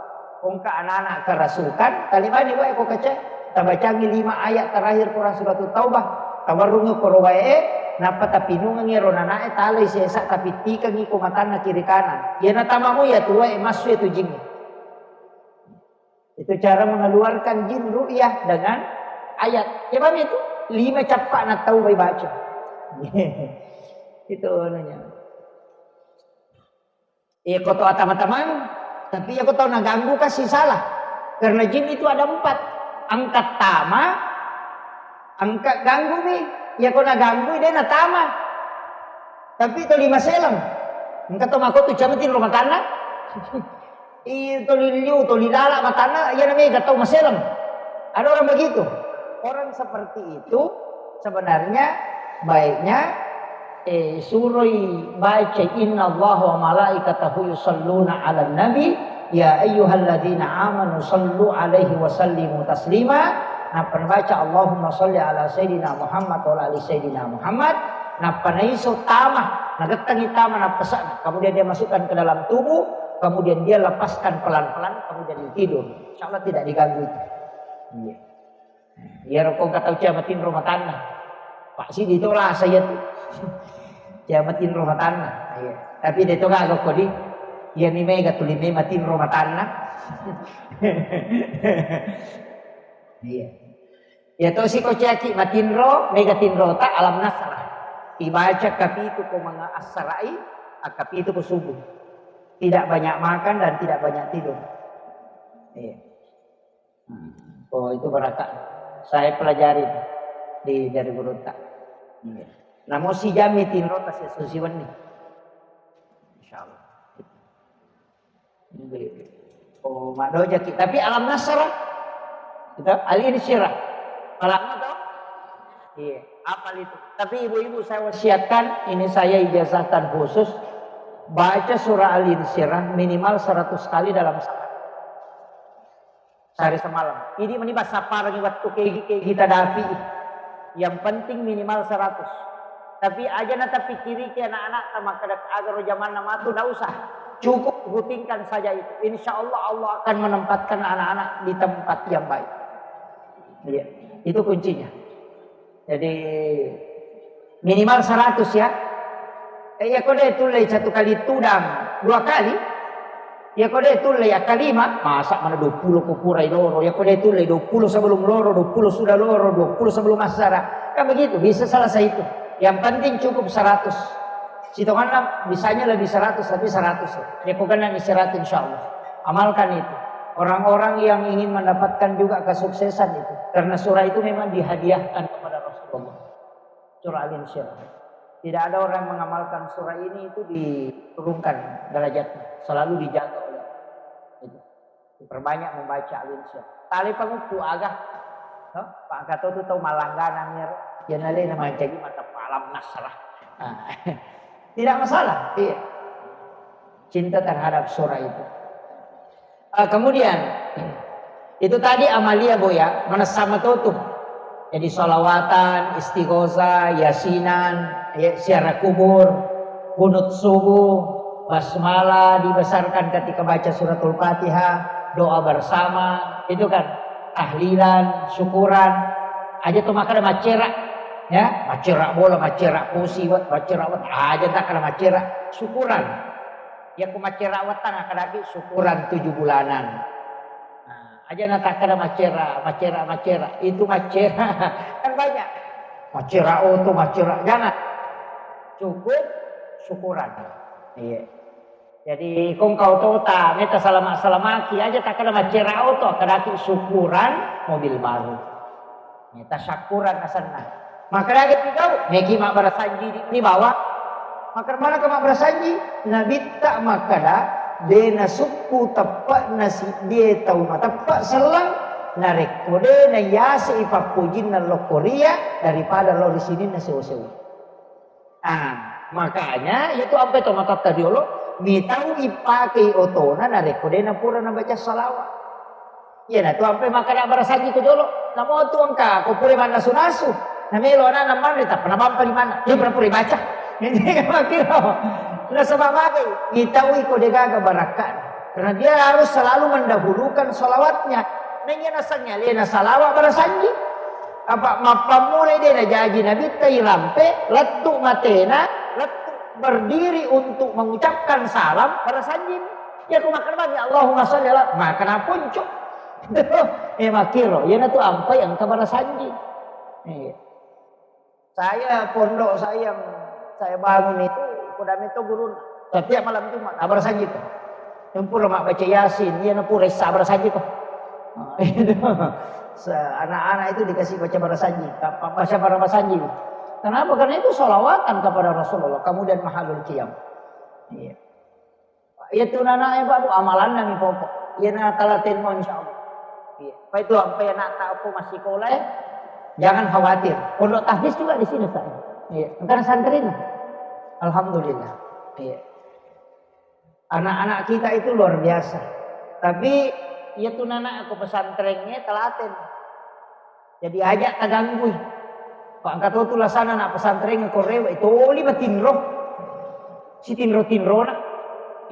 Engka anak-anak kerasukan, talebani wae ko kaca, tabacangi lima ayat terakhir Quran Suratut Taubah, tawarrungi koro wae, nappa tapinungengi ro nanae, talai sesa, tapittikengi ko matanna kiri kanan. Iya natamamu iya tu wae, massu iya tu jingnge. Itu cara mengeluarkan jin ru'yah dengan ayat. Ya, paham itu? Lima cappa'na tau bai baca. Itu anunya. Iya, ko tau atama-tamang, tapi iya ko tau naganggu kasi salah. Karena jin itu ada empat. Angkat tama, angkat ganggu mi. Iya ko naganggu, dia natama. Tapi toli maseleng. Engka to mako tu camatin rumah tangga. Iya, toli liu, toli lala matanna, iya namanya gak tau maseleng. Ada orang begitu. Orang seperti itu sebenarnya baiknya, eh, suroi baca, "Innallaha wa malaikatahu yusalluna 'alan nabi, ya ayyuhalladzina amanu sallu 'alaihi wa sallimu taslima." Nappa nabaca, "Allahumma salli ala sayyidina Muhammad wa ala ali sayyidina Muhammad." Nappa naiso tama, nagettengi tama, nappa sa-, kemudian dia masukkan ke dalam tubuh, kemudian dia lepaskan pelan-pelan, kemudian dia tidur. Insya Allah tidak diganggu itu. Iya. Iyaro ko engka tau cia matinro matanna. Pak sidi to rasa iya tu. Cia matinro matanna. Iya. Tapi de to gaga ko di. Iya mi mega tuli me matinro matanna. Iya. Iya to siko ciaki matinro, mega tinro ta alam nasrah. Ibaca kapitu ko manga assarai, akapitu ko subuh. Tidak banyak makan dan tidak banyak tidur. Iya. Hmm. Oh, itu barakah. Saya pelajari di, dari gurutta. Iya. Namun si jami tinro ta sesusi wenni. Insya Allah. Oh, madojaki. Tapi alam nasrah. Kita al-insyirah. Malam itu. Iya, apal itu. Tapi ibu-ibu saya wasiatkan, ini saya ijazahkan khusus, baca surah Al-Insyirah minimal seratus kali dalam sehari. Sehari semalam. Ini meni bassaparengi wettu kegi-kegi tadapi. Yang penting minimal seratus. Tapi aja na tapikiriki anak-anak ta makkeda aga ro jamanna matu, ndak usah. Cukup rutinkan saja itu. Insya Allah, Allah akan menempatkan anak-anak di tempat yang baik. Iya, itu kuncinya. Jadi, minimal seratus ya. Eh, iya, kode tullei satu kali tudang dua kali. Iya, kode tullei akkalima, masa mana dua puluh ko purai loro. Iya, kode tullei dua puluh sebelum loro, dua puluh sudah loro, dua puluh sebelum asara. Kan begitu, bisa selesai itu. Yang penting cukup seratus. Sitonganna bisanya lebih seratus, tapi seratus. Ya, pokoknya ni seratus, insya Allah. Amalkan itu. Orang-orang yang ingin mendapatkan juga kesuksesan itu. Karena surah itu memang dihadiahkan kepada Rasulullah. Surah Al-Insyirah. Tidak ada orang yang mengamalkan surah ini itu diturunkan derajatnya. Selalu dijaga oleh Allah. Itu. Diperbanyak membaca Al-Insyirah. Tali pangukku aga. No? Pak Gatot tu tahu malangganan ya. Jangan ada yang macam mata Alam Nasrah. Ah. Tidak masalah. Iya. Cinta terhadap surah itu. Ah, kemudian, itu tadi amalia, Bu, ya, mana sama tuh. Jadi, salawatan, istighosah, yasinan, ya, ziarah kubur, kunut subuh, basmalah dibesarkan ketika baca suratul Fatihah, doa bersama, itu kan, tahlilan, syukuran, aja tuh makanya macera, ya, macera bola, macera pusi, wat, macera wat, aja tak kena macera, syukuran. Iya, ku macera wetang, akkadaki syukuran tujuh bulanan. Nah, aja natakkada macera, macera, macera. Itu macera. Kan banyak. Macera oto, macera. Jangan. Cukup syukuran. Iya. Jadi, kong kau tota, meta salama-salamaki, aja takkada macera oto, akkadaki syukuran mobil baru. Tasakkuran asenna. Makkeda aga pi gau, meki mabbarasanji di, di bawah. Makkeda manaka mabbarasanji? Nabitta makkeda, de nasukku teppe'na siddie tau mateppe selleng, narekko de nayase i pappojinna lokkoria daripada lao ri sininna sewa-sewa. Ah, makanya itu ampe to matatta riolo, mitau ipakei otona narekko de napura nabaca salawat. Iyanatu ampe makkeda barasanji ko jolo. Namo tu engka ko pura mannasu-nasu. Namelo anana manre tappa nabampa limanna. Iya pura-pura baca. Makkiro. Nasaba magai, mitaui ko degaga barakkana. Karena dia harus selalu mendahulukan salawatnya. Nanya nasangi alena salawat barasanji. Apa mappammulai de najaji nabitta irampe, lettu matena, lettu berdiri untuk mengucapkan salam barasanji. Iya, ko makkeda bang, Allahumma sholli ala, makkeda ponco. Eh, makkiro, iyanatu ampai engka barasanji. Iya. Saya, pondok saya yang saya bangun itu, kodame to guruna. Setiap malam Jumat, ah, barasanji to. Yang pura mak baca Yasin, iya na pura issa barasanji to. Ah, itu. Se-, anak-anak itu dikasih baca barasanji, baca barasanji. Kenapa? Karena itu salawatan kepada Rasulullah, kemudian mahalul qiyam. Iya. Iya tu nanae, Pak, tu amalanna mi pokok. Iya na talatenmo, insya Allah. Iya. Apa itu, apa ya nak tak apa masih sekolah, eh? Jangan khawatir. Pondok tahfiz juga di sini, Pak. Iya. Engka santrina. Alhamdulillah. Iya. Anak-anak kita itu luar biasa. Tapi iya tu nana aku pesantrennya telaten. Jadi aja taganggui. Pak, engka to tu lasana anak pesantren ko rewe, toli matinro. Si tinro-tinrona.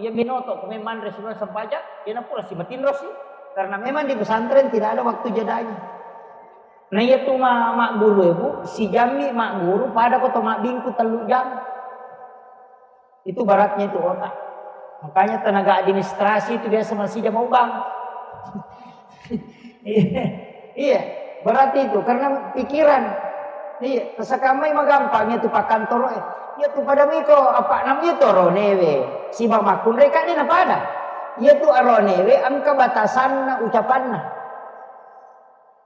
Iya minoto, ko memang manre sebelum sempajang, iya na pura si matinro si. Karena memang di pesantren tidak ada waktu jedanya. Nah, iya tu ma-, mak guru, Ibu, si jammi mak guru pada ko to mak bingku tellu jam. Itu beratnya itu otak. Makanya tenaga administrasi itu biasa masih jam ubang. Iya, iya, berat itu karena pikiran. Iya, sekamai magampang itu pak kantor, eh. Iya tu pada miko apa namanya itu ronewe. Si bamakunre kan ini pada. Iya tu ronewe engka batasanna ucapanna.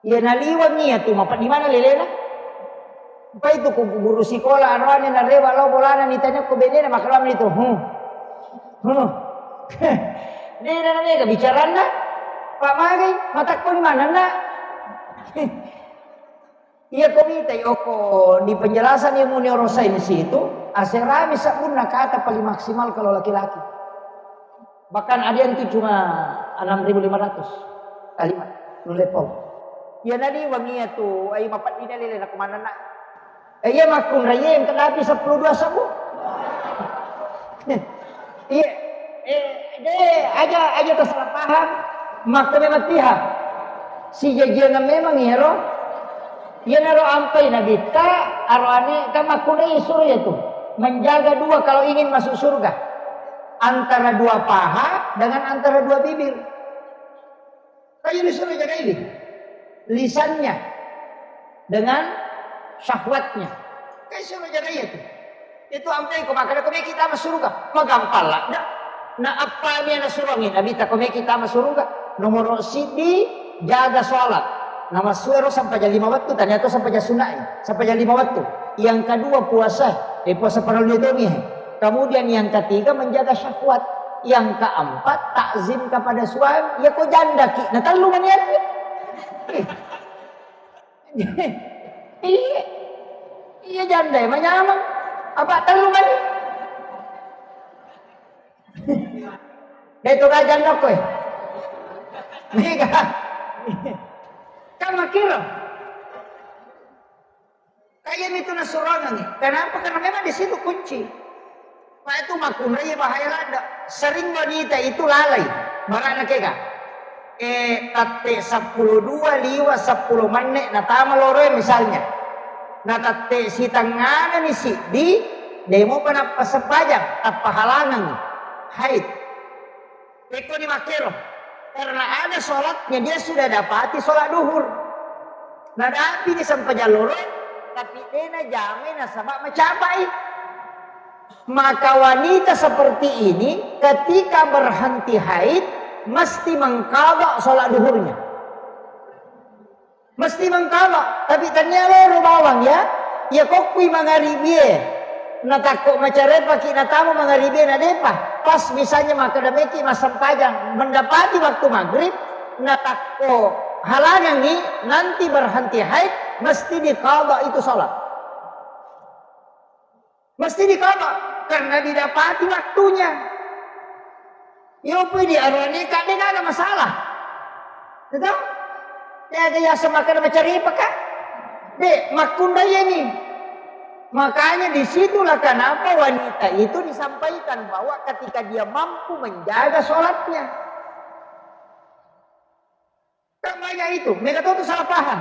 Iya naliweng iya tu, mapeddi mana lelena? Pai tu ku guru sikola aroane narewa lao bolana nitanya ko benena, makalamni tu. Hmm. Hmm. Dena na mega bicaranna. Pak magai, matakkoni manenna. Iya ko mitai okko di penjelasan ilmu neurosains itu, aserami sabbunna kata paling maksimal kalau laki-laki. Bahkan ada yang tuh cuma enam ribu lima ratus kalimat, nulle pau. Iya nadi wangi iya tu, ai mapeddina lele na kumanana. Eh, iya makkunrai iya yang kedapi sepuluh dua sabu. Iya. Eh, Eh, aja, aja tersalah paham. Makko memang tiha. Sijajiangan memang iyaro. Iyanaro ampai nabitta, aroane kan makkunrai suro iyatu. Menjaga dua kalau ingin masuk surga. Antara dua paha dengan antara dua bibir. Kan iyaro suruh jaga ini. Lisannya dengan syahwatnya. Kan suruh jaga itu. Itu ampai ko makkeda ko kita masuk surga. Magampang lah. Dah. Nah, apa ni anak suruh angin? Nabi tak ko kita masuk surga. Nomor sidi jaga sholat. Nama suero sampai jam lima waktu. Tanya tu sampai jam sunai. Sampai jam lima waktu. Yang kedua puasa. Eh, puasa parallu itu nih. Kemudian yang ketiga menjaga syahwat. Yang keempat takzim kepada suami. Ya ko janda ki. Nah, telu maniat. Iya. Iya janda ya manyamang. Apa telu mani? Dia itu raja nokoi. Mega. Kan makiro. Kayak itu nasurangan nih. Kenapa? Karena memang di situ kunci. Pak itu makkunrai bahaya lada. Sering wanita itu lalai. Barana kega. Eh, tatte seppulo dua liwa seppulo menne natama loroe misalnya. Na tatte sitengana ni siddi, demo panappa sempajang, tappa halangan. Haid. Pekko ni makkero, karena ada sholatnya, dia sudah dapati sholat duhur. Nadapi ni sempajang loro, tapi dena jamai nasaba macapai. Maka wanita seperti ini ketika berhenti haid mesti mengqadha sholat duhurnya. Mesti mengqadha, tapi tania loro bawang ya. Ya kokkui mangaribie. Natakko macarepaki natama mangaribie nadepa. Pas misalnya makkeda meki massempajang mendapati waktu maghrib, natakko halangangi nanti berhenti haid, mesti diqadha itu sholat. Mesti diqadha karena didapati waktunya. Yo pui di aroane ka de ada masalah. Betul? Ya, ya semakan macari peka. De, makunda ini. Makanya disitulah kenapa wanita itu disampaikan bahwa ketika dia mampu menjaga sholatnya. Kan banyak itu, mega to salah paham.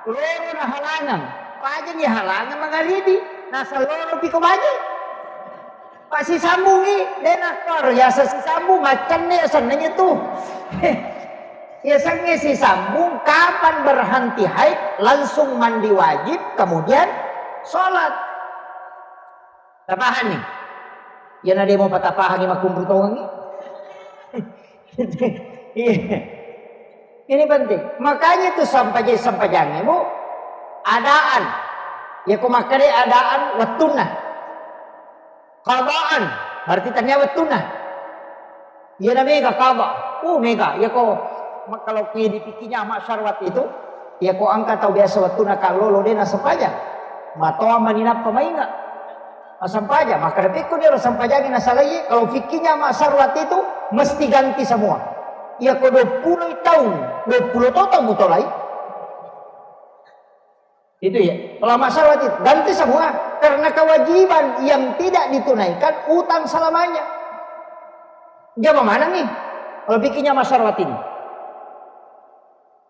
Loro na halangan, paja ni halangan mangaribi, nasa loro piko baje. Pak sisambungi, dena kor, ya sisambung, macam ni senengnya tu. Ya sengi sisambung, kapan berhenti haid, langsung mandi wajib, kemudian sholat. Tapahanni? Iyana de mo patapahangi makkunru tongengi. Iya. Ini penting. Makanya itu sampajai-sampajangnya, Bu. Adaan. Ya, ko makkeda adaan wettunna. Qadaan. Berarti tania wettunna. Iyana mega qada. Uh, mega. Iya ko, ma-, kalau ki di fikihnya Ahmad Syarwat itu, iya ko engka tau biasa wettunna kallolo de nasempajang. Matoa mani nappa mainga. Masempajang, maka dapikku dia orang sempajang nasalai, kalau fikihnya Ahmad Syarwat itu mesti ganti semua. Iya ko dua puluh tahun, dua puluh tahun mutolai. Itu ya. Kalau masalah itu, ganti semua. Karena kewajiban yang tidak ditunaikan, utang selamanya. Jama mana nih? Kalau bikinnya masalah ini.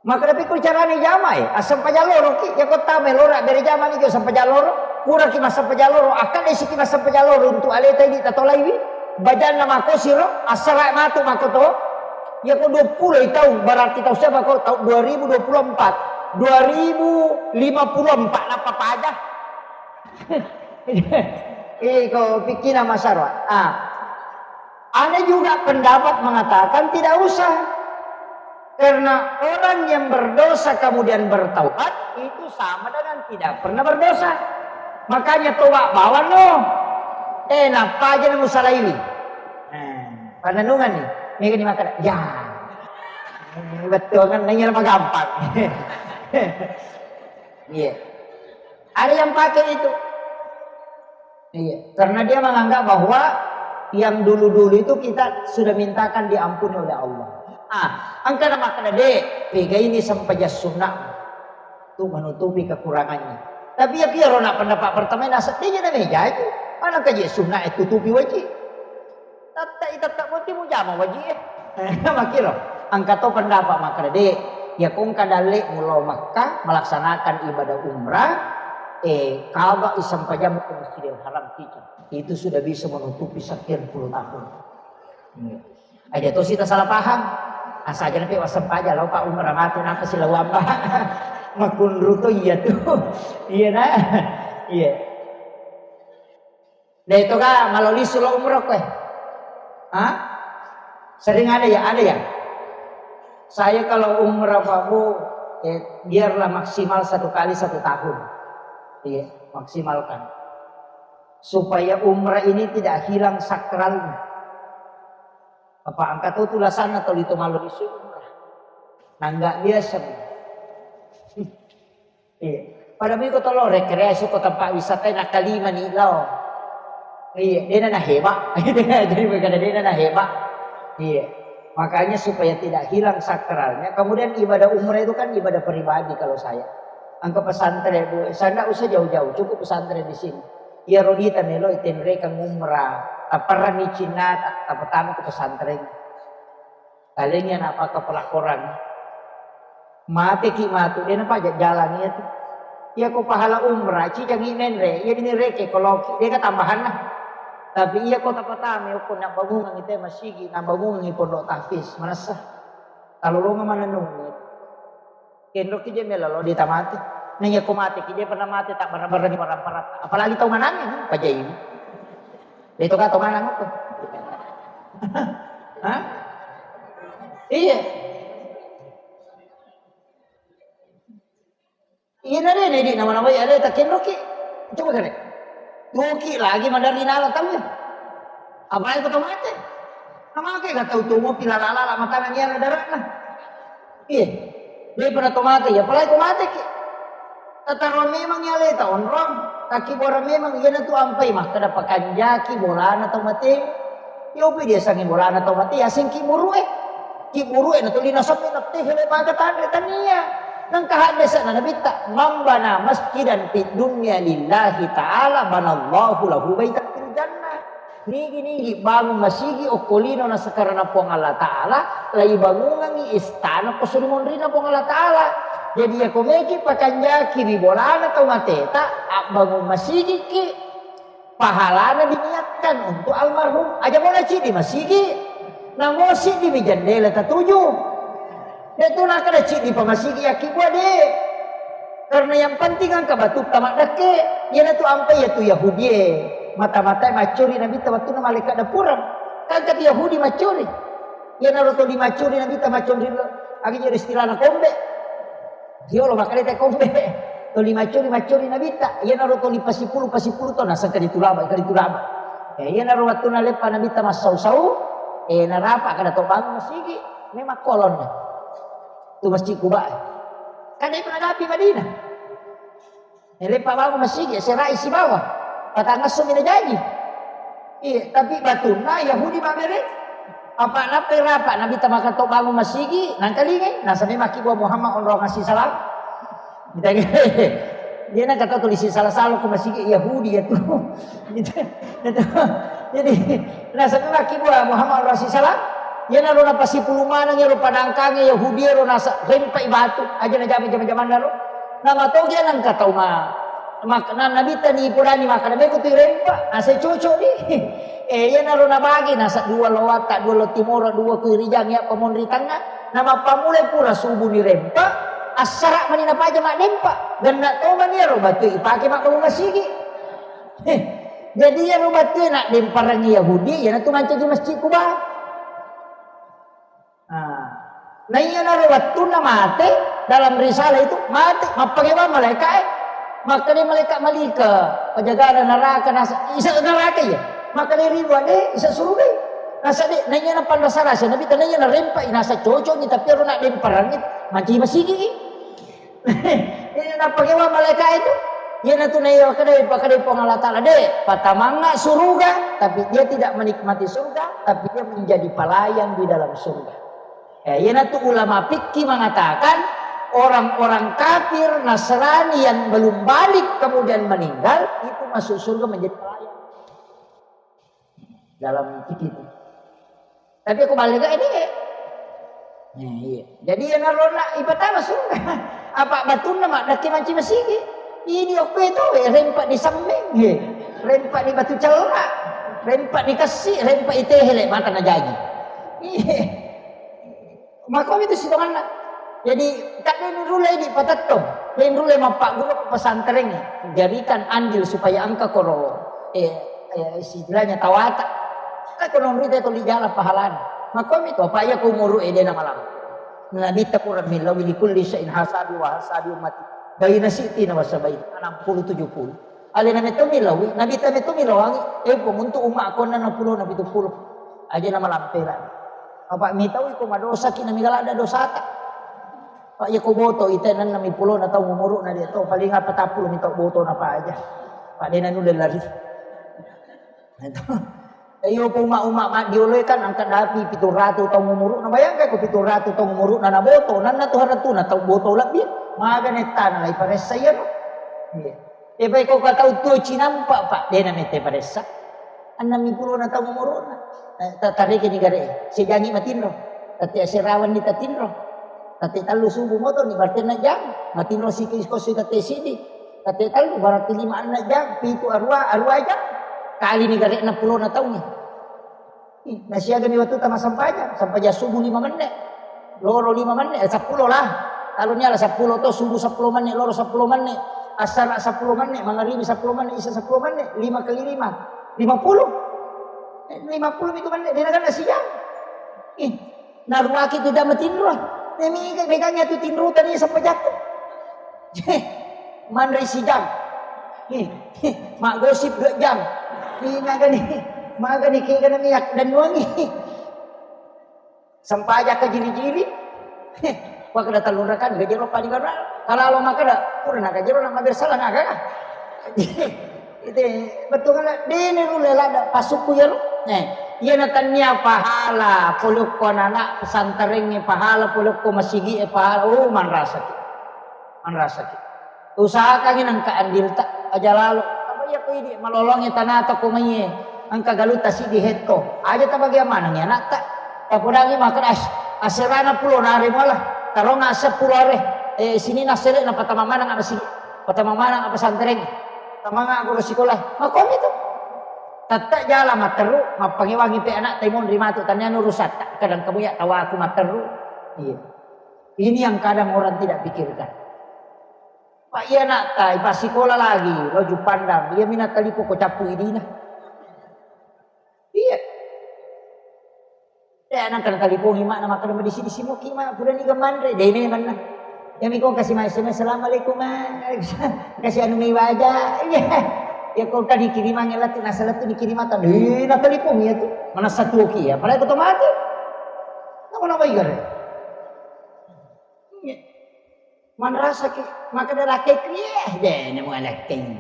Maka tapi ku carane jama e, asam pajaloro ki, ya kota melora bere jama ni jo asam pajaloro, kurang ki masam pajaloro, akan isi ki masam pajaloro untuk aleta ini tatolaiwi, bajanna makosiro, asara matu makoto, ya ko dua puluh tahun, berarti tahun siapa ko? Tahun dua ribu dua puluh empat. Dua ribu lima puluh empat apa paja? Iko pikirna masara. Ah. Ada juga pendapat mengatakan tidak usah. Karena orang yang berdosa kemudian bertaubat itu sama dengan tidak pernah berdosa. Makanya tobat bawang no. Eh, napa aja nemu salah ini? Nah, pananungan nih. Ini kan dimakan. Ya. Betul kan? Nanya apa gampang. Iya. Ada yang pakai itu. Iya, karena dia menganggap bahwa yang dulu-dulu itu kita sudah mintakan diampuni oleh Allah. Ah, engka na makkeda, "Dek, pega ini sempajang sunnah tu menutupi kekurangannya." Tapi ya kira nak pendapat pertama ini sedihnya dan jaji. Mana kaji sunnah itu tutupi wajib. Tette Tetap mesti mujama wajib, eh. Makiro. Engka to pendapat makkeda, de', ya ko engka dalle' mulao Makkah melaksanakan ibadah umrah, eh, qada isempajang ke Masjidil Haram kicau. Itu sudah bisa menutupi sekian puluh tahun. Iya. Aja tosi ta salah paham. Asa aja nape wasempajang lao Pak umrah matu napa silawamba. Makunru to iya tu. Iya nah. Iya. Deh, itu kan malu lisu lo umroh kowe. Hah? Sering ada ya? Ada ya? Saya kalau umrah, Pak Bu, eh, biarlah maksimal satu kali satu tahun. Iya, maksimalkan. Supaya umrah ini tidak hilang sakralnya. Apa angkat tu tulasanna tuli to malu lisu umrah. Nangga biasa. Iya. Pada miko to lo rekreasi ko tempat wisata na kalima ni lao. Iya, dena na heba. Jadi bukan dena na heba. Iya. Makanya supaya tidak hilang sakralnya. Kemudian ibadah umrah itu kan ibadah pribadi kalau saya. Angka pesantren, Bu, saya ndak usah jauh-jauh, cukup pesantren di sini. Iya, rodita melo itenrekang umrah, taparani cinnata, tapatama ke pesantren. Talengi anak paka pelakoran. Mateki matu, dena paja jalan iya tu. Iya ko pahala umrah, cicangi menre, iya bini reke koloki, deka tambahanna. Tapi iya ko tapatame, okko nak bangungan ite masigi, nak bangungan pondok tahfiz, manessa. Talolonga manenung. Kenroki je mela lo ditamate. Nah, iya ko mateki, dia pernah mate tak bareng-bareng orang parat. Apalagi tau manang ini, paja ini. Itu kata manang apa? Hah? Iya. Iya, nare, nedi, nama-nama ya, ada tak kenroki. Coba kare. Tuki lagi madari nala tahu ya. Apa itu tau mate? Nama ke gak tahu tuh mau pila lala mata nang iya darah nah. Iya. Dia pernah tau mate ya, apalagi tau mate ki. Tataro memang ya leta onrong, taki bora memang iya na tu ampai mah kada pakanjaki bolana tau mate. Yopi dia sangi bolana tau mate, asing ki buru eh. Ki buru eh na tuli nasabbi na teh le baga tanre tania. Nang kahadde sana nabitta, "Man bana masjidan fid dunya lillahi ta'ala banallahu lahu baitan fil jannah." Nigi-nigi bangun masigi okko lino na sekarana Puang Allah Ta'ala, lai bangungangi istana ko suri monrina Puang Allah Ta'ala. Jadi ya ko meki pakanjaki ri bolana tau mateta, abbangun masigi ki. Pahalana diniatkan untuk almarhum. Aja mo na cidi masigi. Namo siddi mi jendela tatuju. Detu nakada cidi pa masigi yakki bua de. Karena yang penting angka batu tama dakke. Iya natu ampai ya tu Yahudi e. Mata-mata maccuri Nabi ta wattunna malaikat dapurang. Kan kata Yahudi maccuri. Iya naro tuli maccuri Nabi ta maccuri lo. Agi jadi istilahna kombe. Yolo makkaleta kombe. Toli maccuri, maccuri Nabitta. Iyanaro toli pasipulu, pasipulu to naseng kadi tulaba, kadi tulaba. Eh, iyanaro wattunna leppa Nabitta massau-sau, eh, narapa kada to bangun masigi, memang kolonna. Tu Masjid Kuba. Kan depa nadapi Madinah. Eh, leppa bangun masigi, serai sibawa. Patangasso mina jaji. Iya, tapi batunna Yahudi mabbere. Apa nappai rapa Nabitta maka to bangun masigi, nangkalingai, nasaba makkibua Muhammad onrong assi salam. Dia na kata tulis salah-salah ko masigi Yahudi ya tu. Gitu. Gitu. Jadi, nasaba makkibua Muhammad onrong assi salam. Iyanaro napasipulu maneng iyaro padangkange Yahudi ro nasa rempai batu. Aja na jama-jama-jamannaro. Namatogi nangka tau ma-, mak-, na-, Nabitta ni purani makkada, "Meko tu rempa, ase cocok ni." Eh, iyanaro nabagi, nasa dua lo watta, dua lo timoro, dua ku rijang, ya pamonri tangnga. Namappamulai pura subu ni rempa, assara mani napaja maddempa. Genna to mani iyaro batu ipake mabbangun masigi. Eh, jadi iyaro batu na demparang Yahudi, iyanatu mancaji Masjid Kuba. Nah, naiyanaro wettunna mate, dalam risalah itu, mate, mappakewang malaeka'e. Makkeda malaikat Malika, penjaga neraka, nasa, isa neraka ya? Makkeda ridwan, eh, isa suruga. Nasa de, naiya na panrasa rasa, Nabi tanaiya na rempa, nasa cocok ni, tapi ero na demparangi, manci masigi. Ini napakewa malaika itu. Iyanatu na iya wakadai, pakadai Puang Allah Ta'ala, de, patamangnga suruga, tapi dia tidak menikmati surga, tapi dia menjadi pelayan di dalam surga. Eh, iyanatu ulama fikih mengatakan orang-orang kafir Nasrani yang belum balik kemudian meninggal itu masuk surga menjadi pelayan. Dalam fikih itu. Tapi ko balle ga ede. Nah, iya. Jadi iyanaro na ipatama surga. Apa batunna maddaki manci masigi. Ini okko itu, eh, rempa di semmeng, eh, rempa di batu cella, rempa di kessi, rempa di tehele, mata na jaji. Iya. Makomi tu sitonganna. Jadi, kadde nurulle di patettong, de nurulle mappagguru pesantren, jadikan andil supaya engka koro, eh, eh, istilahnya tawata. Kan kono rita tuli jalan pahalana. Makomi tu, apa iya ko umuru ede na malam. Nabitta pura millau, "Li kulli syai'in hasabi wa hasabi ummati baina sitti na wa sab'in." Enam puluh, tujuh puluh. Alena metto milauwi, Nabitta metto milauangi, eh, Puang, untuk umma konna enam puluh na pitu puluh. Aja na malampela. Apa mitau iko madosaki na migaladda dosata. Pak, iya ko boto ite enam puluh na taung umuruna de to, paling apa tappulo mitau boto na pa aja. Pak, de na nulle lari. Itu. Iyo, ko umma-umma maddioloe kan engka dapi pitu ratu taung umuruna. Bayangkan ko pitu ratu taung umuruna na boto, nanna tu haratuna tau boto lebbi. Maga nettana lai paressa iyaro. Iya. E pai ko ka tau tuo cinampa, Pak, de na mette paressa. Enam puluh na taung umuruna. Eh, ta-, tareke ni gare. Sejangi matinro. Tette aserawan ni tatinro. Tette tellu subuh moto ni berarti enam jam. Matinro siki ko sui tette sidi. Tette tellu, berarti lima enam jam, pitu arua, arua jam. Kali ni gare enam puluh na taung ni. Ih, nasiagami wattu tama sempajang, sempajang subuh lima menne. Loro lima menne, eh, seppulo lah. Kalau ni ala seppulo to, subuh seppulo menne, loro seppulo menne, asar seppulo menne, mangaribi seppulo menne, isa seppulo menne, lima kali lima, lima puluh. Eh, lima puluh itu menne, de na ganna sijang. Ih, naruaki tu jama tinro. Nemi ke megang ya tu tinro tadi sempajakku. Manre sijam. Maggosip dua jam. Magani, magani kegana miak dan nuangi. Sempajang ke jiri-jiri. Wah, kada tellu rakan, gajero padi gara. Kalau lo makada, pura na gajero na mabiar salah naga. Itu betul kan? Dene rule lada pasuku ya lo. Eh, iya na tania pahala, polokko anak pesantren, pahala polokko masigi, pahala. Oh, manrasaki. Manrasaki. Usahakangngi nengka andilta, aja lalo. Apa iya ko idi malolongngi tanata ko maiye, engka galuta sidi hetto. Aja tabagia manengngi anakta. Tapodangi maka as-, aserana pulo nare muala. Taronga seppulo are. Eh, sini nasele na patama maneng apa sidi. Patama maneng apa santereng. Tamanga guru sekolah. Makomi tu. Tetta jala matteru, mappangewangi pe anakta imonri matu tanianu rusatta. Kadang kamu ya tawaku matteru. Iya. Ini yang kadang orang tidak pikirkan. Pak, iya nak tai, pas sekolah lagi, lo Jupandang, iya mina talipo ko cappu idina. Iya. Eh, nang kana talipongi mak, na makkeda madisi-disi moki mak, pura niga manre, dene manna. Iya mi ko kasi ma S M S, "Assalamualaikum, Ma." Kasi anu mi waja. Iya. Iya ko kadi kirimangnge latu, nasa latu ni kirimata. Eh, na talipongi iya tu. Mana satu oki ya, padahal ko to mate. Nama nama igare. Iya. Manrasaki, makkeda lakekku, "Yeh, dene mualekeng.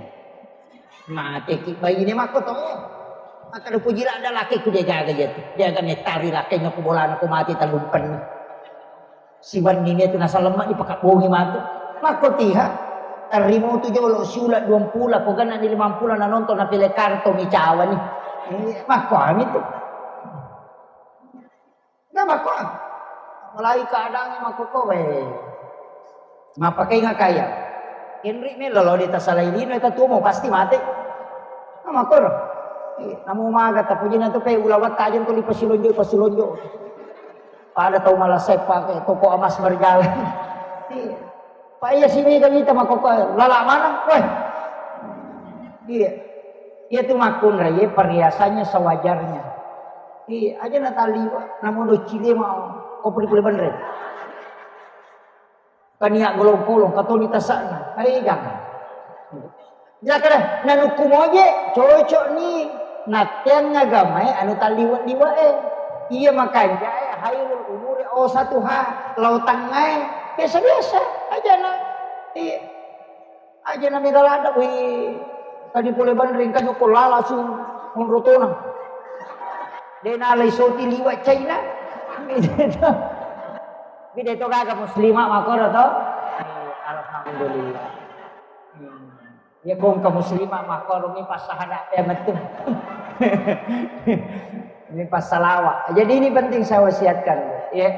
Mateki baine makko to." Makkeda puji ladda lakekku, de gaga iya tu. De gaga mettari lakeng ko bolana ko mate tallumpenni. Siwenni ni tu nasallemma dipakabbongi matu. Makko tiha. Tarrimo tu jolo siula duampula, ko ganna ni limampula na nonton na pele karto mi cawani. Eh, makko ami tu. Nah, makko. Apalagi keadaannya makko ko, weh. Mappakai ngakaya. Henry melo lo di tasalai lino, itu tuo mau pasti mati. Nah, makko ro. Eh, namu maga tapujina tu pe ulawa tajeng tu lipa silonjo, pa silonjo. Pada tau malasai pakai toko emas berjalan. Iya. Pak iya sini kan kita makko ko, lala mana? Weh. Iya. Iya tu makkunrai, iya perhiasannya sewajarnya. Iya, aja na taliwa, namu do cile mau, ko puli-puli benre. Kania golong-golong, katoni tasakna. Hai, jangan. Jaka dah, nanukku moje, cocok ni. Natteang agamae anu talliwa-liwae. Iya makanjae, hairul umuri awsatuha, lao tangngae. Biasa-biasa, aja na. Iya. Aja na mega ladda, wih. Tadi pole banring kan ko lala su monrotona. De nalai soti liwa China. Bide to gaga muslimah makoro to. Eh, alhamdulillah. Hmm. Ya kong ke muslimah makoro mi pas sahada pe metu. Ini pas salawat. Jadi ini penting saya wasiatkan, ya.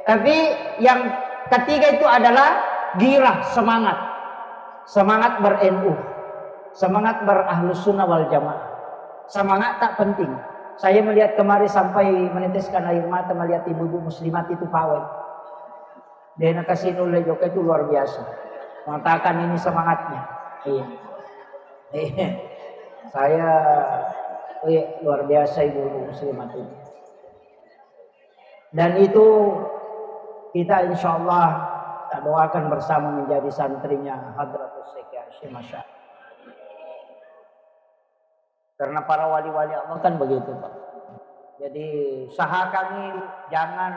Tapi yang ketiga itu adalah girah, semangat. Semangat ber-NU. Semangat ber-Ahlus Sunnah wal Jamaah. Semangat tak penting. Saya melihat kemarin sampai meneteskan air mata melihat ibu-ibu muslimat itu pawai. Dia nakasih nulle jokka itu luar biasa. Mengatakan ini semangatnya. Iya. Iya. Saya, iya, luar biasa ibu-ibu muslimat ini. Dan itu kita insya Allah kita doakan bersama menjadi santrinya Hadratus Syekh Hasyim Asy'ari. Karena para wali-wali Allah kan begitu, Pak. Jadi usahakan jangan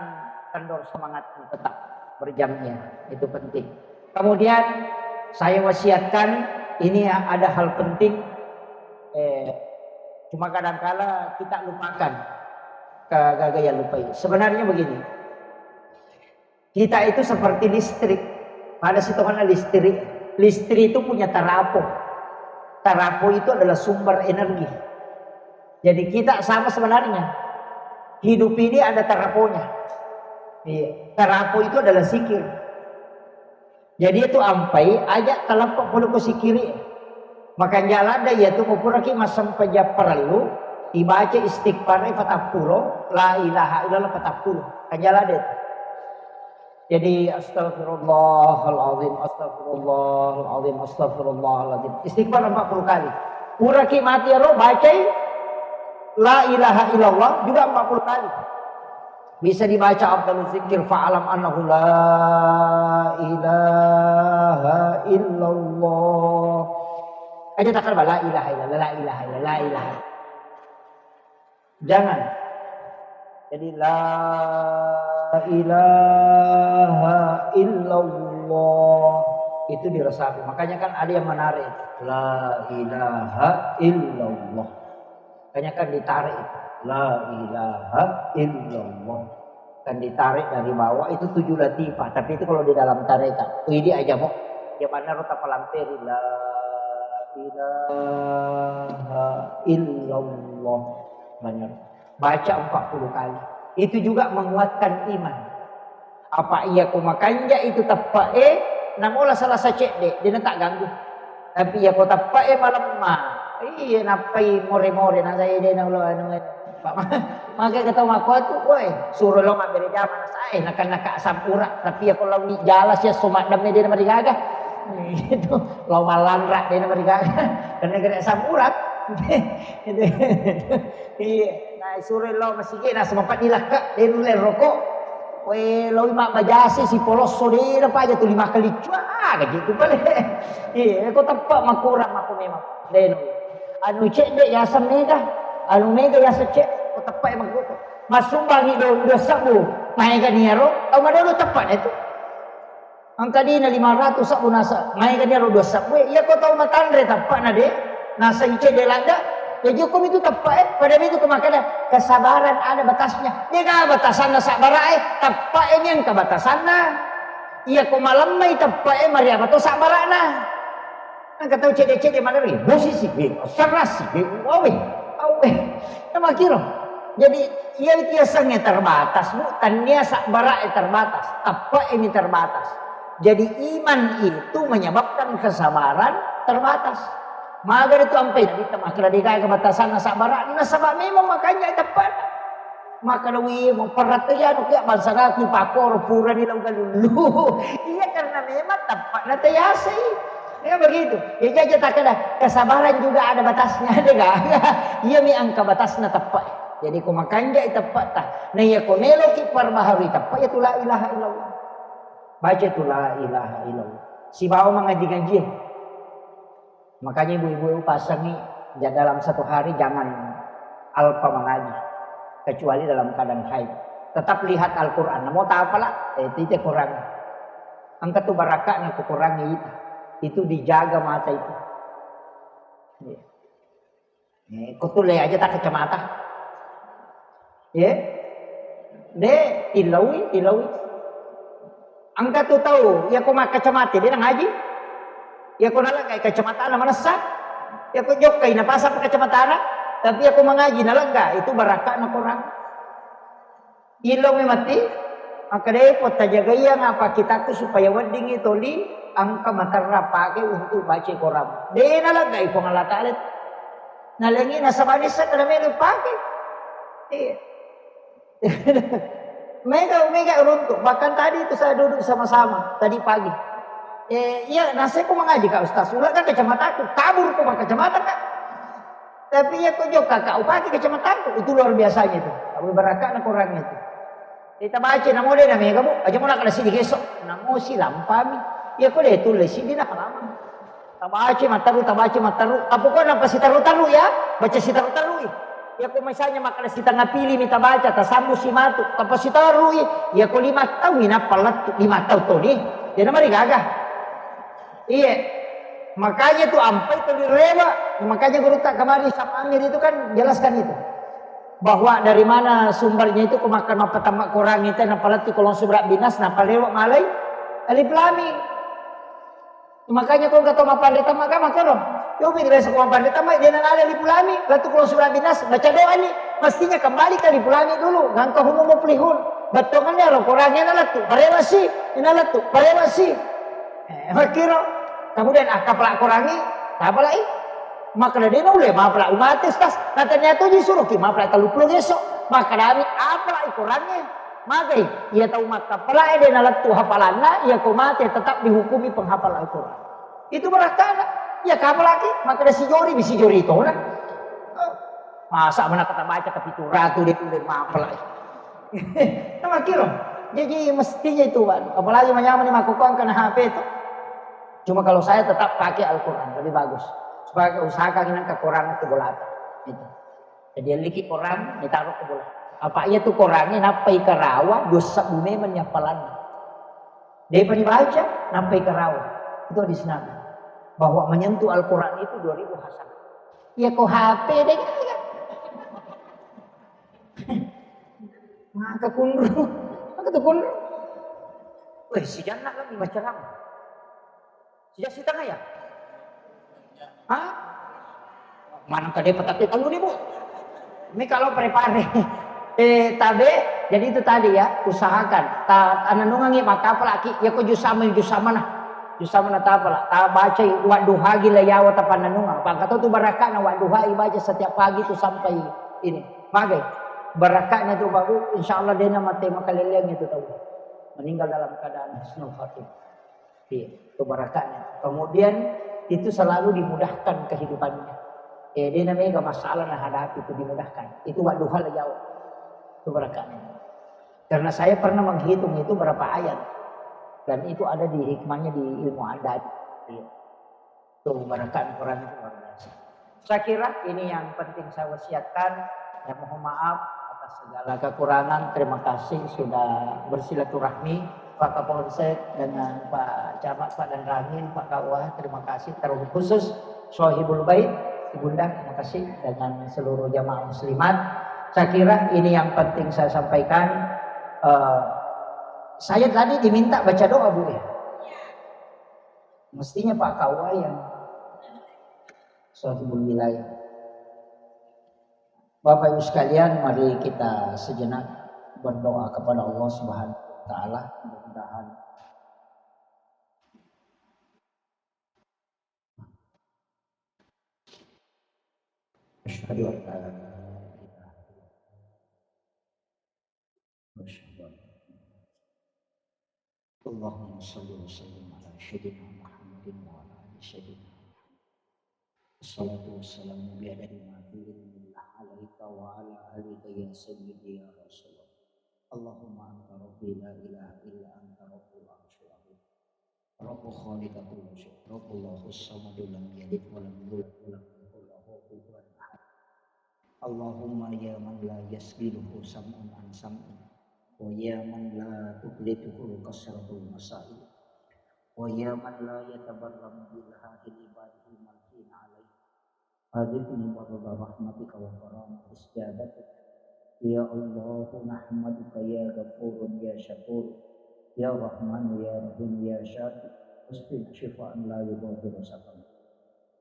kendor semangat, tetap berjamnya, itu penting. Kemudian saya wasiatkan, ini ada hal penting, eh, cuma kadangkala kita lupakan, kagagaya lupai. Sebenarnya begini, kita itu seperti listrik. Pada situ mana listrik? Listrik itu punya tarapo. Tarapo itu adalah sumber energi. Jadi kita sama sebenarnya. Hidup ini ada taraponya. Iya. Tarapo itu adalah zikir. Jadi itu ampai aja taleppa pole ko sikiri. Makanja ladde iya tu mupuraki massempajang parellu, ibaca istighfar patappulo, la ilaha illallah patappulo. Kanja ladde. Jadi astagfirullahaladzim, astagfirullahaladzim, astagfirullahaladzim. Istighfar empat puluh kali. Puraki mati ero bacai la ilaha illallah juga empat puluh kali. Bisa dibaca afdalu zikir fa'lam annahu la ilaha illallah. Aja takkan la ilaha illallah, la ilaha illallah, la ilaha. Jangan. Jadi la ilaha illallah itu diresapi. Makanya kan ada yang menarik la ilaha illallah. Makanya kan ditarik itu. La ilaha illallah. Kan ditarik dari bawah itu tujuh latifah. Tapi itu kalau di dalam tarekat. Widi aja mau. Dia mana rota palamperi la ilaha illallah. Benar. Baca empat puluh kali. Itu juga menguatkan iman. Apa iya ko makanja itu teppe'e, namola salasa cedde, dena tak ganggu. Tapi iya ko teppe'e malemma, iya nappai more-more na saya dena ulo anu. Maka kata mako tu, woi, suro lo mabbere jama na sae, naka-naka sampura. Tapi iya ko lawi jala sia so maddemme dena marigaga. Itu lo malanra dena marigaga. Karena kena sampura. Iya, na suro lo masigi na sempat dilakka, dena roko. Wé, loi mabbajasi sipolosso dé napaja tuli makkeliccu aga jitu pale. Iya, ko teppa makurang mako memang. Deno. Anu cedde yaseng mega, anu mega yaseng cedde, ko teppa e makuto. Massumbangi do, do sebbu, maega niaro, tau madolo teppa na itu. Engka dina lima ratus sebbu nasa, maega niaro do sebbu, iya ko tau matanre teppa na dé. Naseng cedde ladda, jaji okkomi tu teppa e, pada mitu ko makkeda, kesabaran ada batasnya. Dega batasanna sabbara e, teppa e ni engka batasanna. Iya ko malemmai teppa e, mariapa to sabbarana. Engka tau cedde-cedde maneri, musisi, eh, serasi, eh, wawe, awe. Namakiro. Jadi, iya itu yasengnge terbatas, Bu. Tania sabbara e terbatas, teppa e ni terbatas. Jadi iman itu menyebabkan kesabaran terbatas. Maga itu ampai Nabitta makkeda degaga batasanna sabbara, nasaba memang makanja teppana. Makkeda wi, perrattayanu kia bangsa naku pakoro purani lau galullu. Iya, karena memang teppana tayasai. Ya begitu. Ya jaja takkeda kesabaran juga ada batasnya, degaga. Iya mi engka batasna teppa. Jadi ko makanja teppata. Nah iya ko meloki perbaharui teppa, ya tu la ilaha illallah. Baca tu la ilaha illallah. Sibawa mangaji-ngaji. Makanya ibu-ibu pasangi ja-, dalam satu hari jangan alpa mangaji, kecuali dalam keadaan haid. Tetap lihat Al-Quran. Namo tapala, eh, tite Quran. Engka tu barakakna ko Quran ita. Itu dijaga mata itu. Iya. Eh, ko tulle aja tak kacamata. Ye? De, tilaui, tilaui. Engka tu tau, iya ko makkacamata, de nangaji. Iya ko nalagai kacamatana manessa. Iya ko jokkai napasang kacamatana. Tapi aku mengaji nalegga, itu baraka'na Quran. Illo memati, makkedai ko tajagaiang apa kitakku supaya weddingi toli engka materra pake untuk baca Quran. De naleggai Puang Allah Ta'ala. Nalengi nasaba nissa kada melo pake. Iya. Mega, mega runtuk. Bahkan tadi itu saya duduk sama-sama tadi pagi. Eh, iya, naseko mengaji Kak Ustaz. Ulah kan kacamataku, kabur ko kacamata Kak. Tapi iya ko jokka Kak, upake kacamataku. Itu luar biasanya itu. Abu barakana Quran itu. Kita baca namo de na mega bu. Aja mula kada sidi geso. Namo si lampami. Iya ko de tulle sidi na halaman. Tabaca matteru, tabaca matteru. Tapokona apa sitaru-taru ya, baca sitaru-tarui. Ya ko misalnya makkeda sitengah pili mi tabaca, tasambu si matu, tappa sitarui. Ya ko lima tahun mi nappa lettu, lima tahun toni. Jadi mari gaga. Iya. Makanya tu ampai tuli rewa. Makanya guru tak kemarin sama Amir itu kan jelaskan itu. Bahwa dari mana sumbernya itu ko makan apa tamak Quran itu nappa lettu kolong subra binas nappa lewat malai alif lam mim. Makanya ko engka to mappanre tamma ka makkoro. Yo mi biasa ko mappanre tamma de na nala alif lam mim, lettu kolong subra binas, baca doa ni. Mestinya kembali ke alif lam mim dulu, ngangka hum muflihun. Bettongan ya lo Quran na lettu, parewa si, na lettu, parewa si. Eh, makkiro. Kemudian ah, kapala Quran ni, kapala i. Maka de na ulle mapala umate stas. Katanya tu disuruh ki mapala tellu puluh geso. Maka dami apala i Quran ni. Magai, iya tau makkapalae de nalettu hafalanna, iya ko mate tetap dihukumi penghafal Al-Quran. Itu barakkana. Iya kapalaki, makkeda sijori, mi sijori tona. Masa mana kata baca ke pitu ratu de ulle mapalai. Nah, kira. Jadi mestinya itu, Pak. Apalagi manyamani makkokkoang kena H P itu. Cuma kalau saya tetap pakai Al-Quran, lebih bagus. Supaya usahakan ini ke Quran itu bolata. Itu. Jadi, elliki Quran, ditaro ke bola. Apa iya tu Qurannya nappai karawa, dosa bume menyapalanna. Depa dibaca, nappai karawa. Itu hadis Nabi. Bahwa menyentuh Al-Quran itu dua ribu hasanah. Iya ko H P deh. Maka kunru. Maka tu kunru. Weh, si Janna kan baca lama. Sejak sitengah ya? Hah? Maneng kade petakki telu ribu. Ini kalau prepare. Eh, tabe, jadi itu tadi ya, usahakan. Ta, ananungangi maka apalagi ya ko jusama, jusamana. Jusamana tapala. Ta bacai wadduha gila yawa tapananunga. Apa kata tu barakana wadduha ibaca setiap pagi tu sampai ini. Magai. Barakana tu babu, insya Allah dena mate makaleleang itu tahu. Meninggal dalam keadaan husnul khatimah. Iya, itu barakatnya. Kemudian itu selalu dimudahkan kehidupannya. Eh, dia namanya gak masalah nah hadapi itu dimudahkan. Itu wadduha la jauh. Itu barakatnya. Karena saya pernah menghitung itu berapa ayat. Dan itu ada di hikmahnya di ilmu adat. Iya. Itu barakatnya Quran itu luar biasa. Saya kira ini yang penting saya wasiatkan. Ya, mohon maaf atas segala kekurangan. Terima kasih sudah bersilaturahmi, Pak Kapolsek dengan Pak Camat, Pak Danramil, Pak K U A. Terima kasih terkhusus Sohibul Bait, Ibunda. Terima kasih dengan seluruh jamaah muslimat. Saya kira ini yang penting saya sampaikan. Eh, saya tadi diminta baca doa, Bu, ya. Mestinya Pak K U A yang Sohibul Wilayah. Bapak Ibu sekalian, mari kita sejenak berdoa kepada Allah Subhanahu wa Ta'ala. Mudah-mudahan. Asyhadu an la ilaha illallah. Asyhadu an la ilaha illallah. Allahumma shalli wa sallim ala sayyidina Muhammadin wa ala ali sayyidina Muhammad. Wassalatu wassalamu bi adadi ma fi ilmillah alaika wa ala alika ya sayyidi ya Rasulullah. Allahumma anta rabbi la ilaha illa anta rabbul arsyil azim. Rabbu khaliqa kulli syai. Rabbullahu samadu lam yalid wa lam yulad wa lam yakul lahu kufuwan ahad. Allahumma ya man la yasghiluhu sam'un an sam'in, wa ya man la tuqlituhu kasratul masail, wa ya man la yatabarramu bi ilhahil ibadihi malhin alaih. Aghithni bi rahmatika wa karamati ijabatik. Ya Allah, nahmaduka ya Ghafurun ya Syakur, ya Rahmanu ya Rahim ya Syafi, ustina syifaan la yughadiru saqama.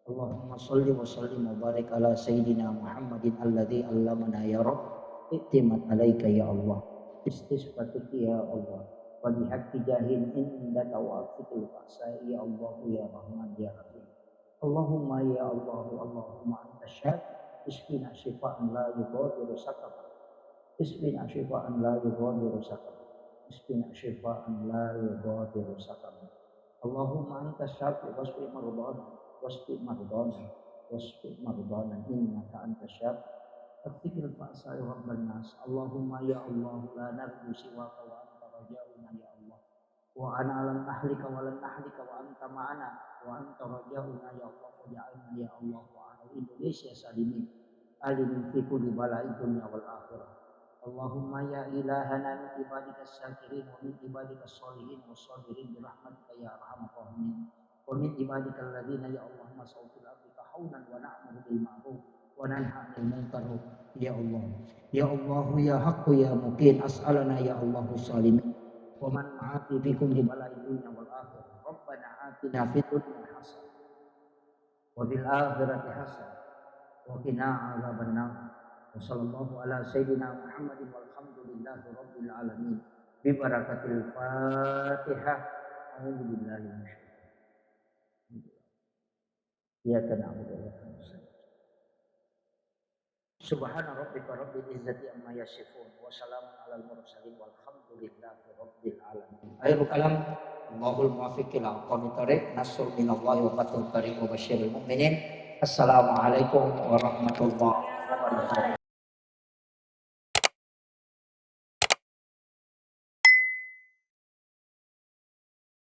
Allahumma salli wa sallim wa barik ala sayyidina Muhammadin alladzi allamana ya Rabb. I'timad alaika ya Allah. Istisfatik ya Allah. Wa bihaqqi jahin indaka wa afiqil fa'sa ya Allah ya Rahman ya Rahim. Allahumma ya Allah, Allahumma anta syafi, isfina syifaan la yughadiru saqama. Isfina syifaan la yughadiru saqama. Isfina syifaan la yughadiru saqama. Allahumma anta syafi wasfi mardana wasfi mardana wasfi mardana innaka anta syafi. Afiqil fa'sa ya Rabban nas. Allahumma ya Allah la narju siwaka wa anta rajauna ya Allah. Wa ana lan nahlika wa lan nahlika wa anta ma'ana wa anta rajauna ya Allah faj'alna ya Allah wa ahli Indonesia salimin. Alimin fi kulli bala'i dunya wal akhirah. Allahumma ya ilahana min ibadika syakirin wa min ibadika sholihin wa shabirin bi rahmatika ya arhamar rahimin. Wa min ibadika alladhina ya Allah masau fil ardi tahawunan wa na'muru bil ma'ruf wa nanha 'anil munkar. Ya Allah, ya Allah, ya Haqqu ya Muqin, as'alana ya Allah salimin. Wa man ma'afi fi kulli bala'i dunya wal akhirah. Rabbana atina fid dunya hasanah wa fil akhirati hasanah wa qina 'adzaban nar. Wa sallallahu ala sayyidina Muhammadin walhamdulillahi rabbil alamin. Bi barakatil Fatihah. A'udzu billahi minasy syaitanir rajim. Iyyaka na'budu wa iyyaka nasta'in. Subhana rabbika rabbil izzati amma yasifun wa salamun alal mursalin walhamdulillahi rabbil alamin. Akhirul kalam, wallahul muwaffiq ila aqwamit thariq, nasrun minallahi wa fathun qarib wa basyiril mu'minin. Assalamualaikum warahmatullahi wabarakatuh.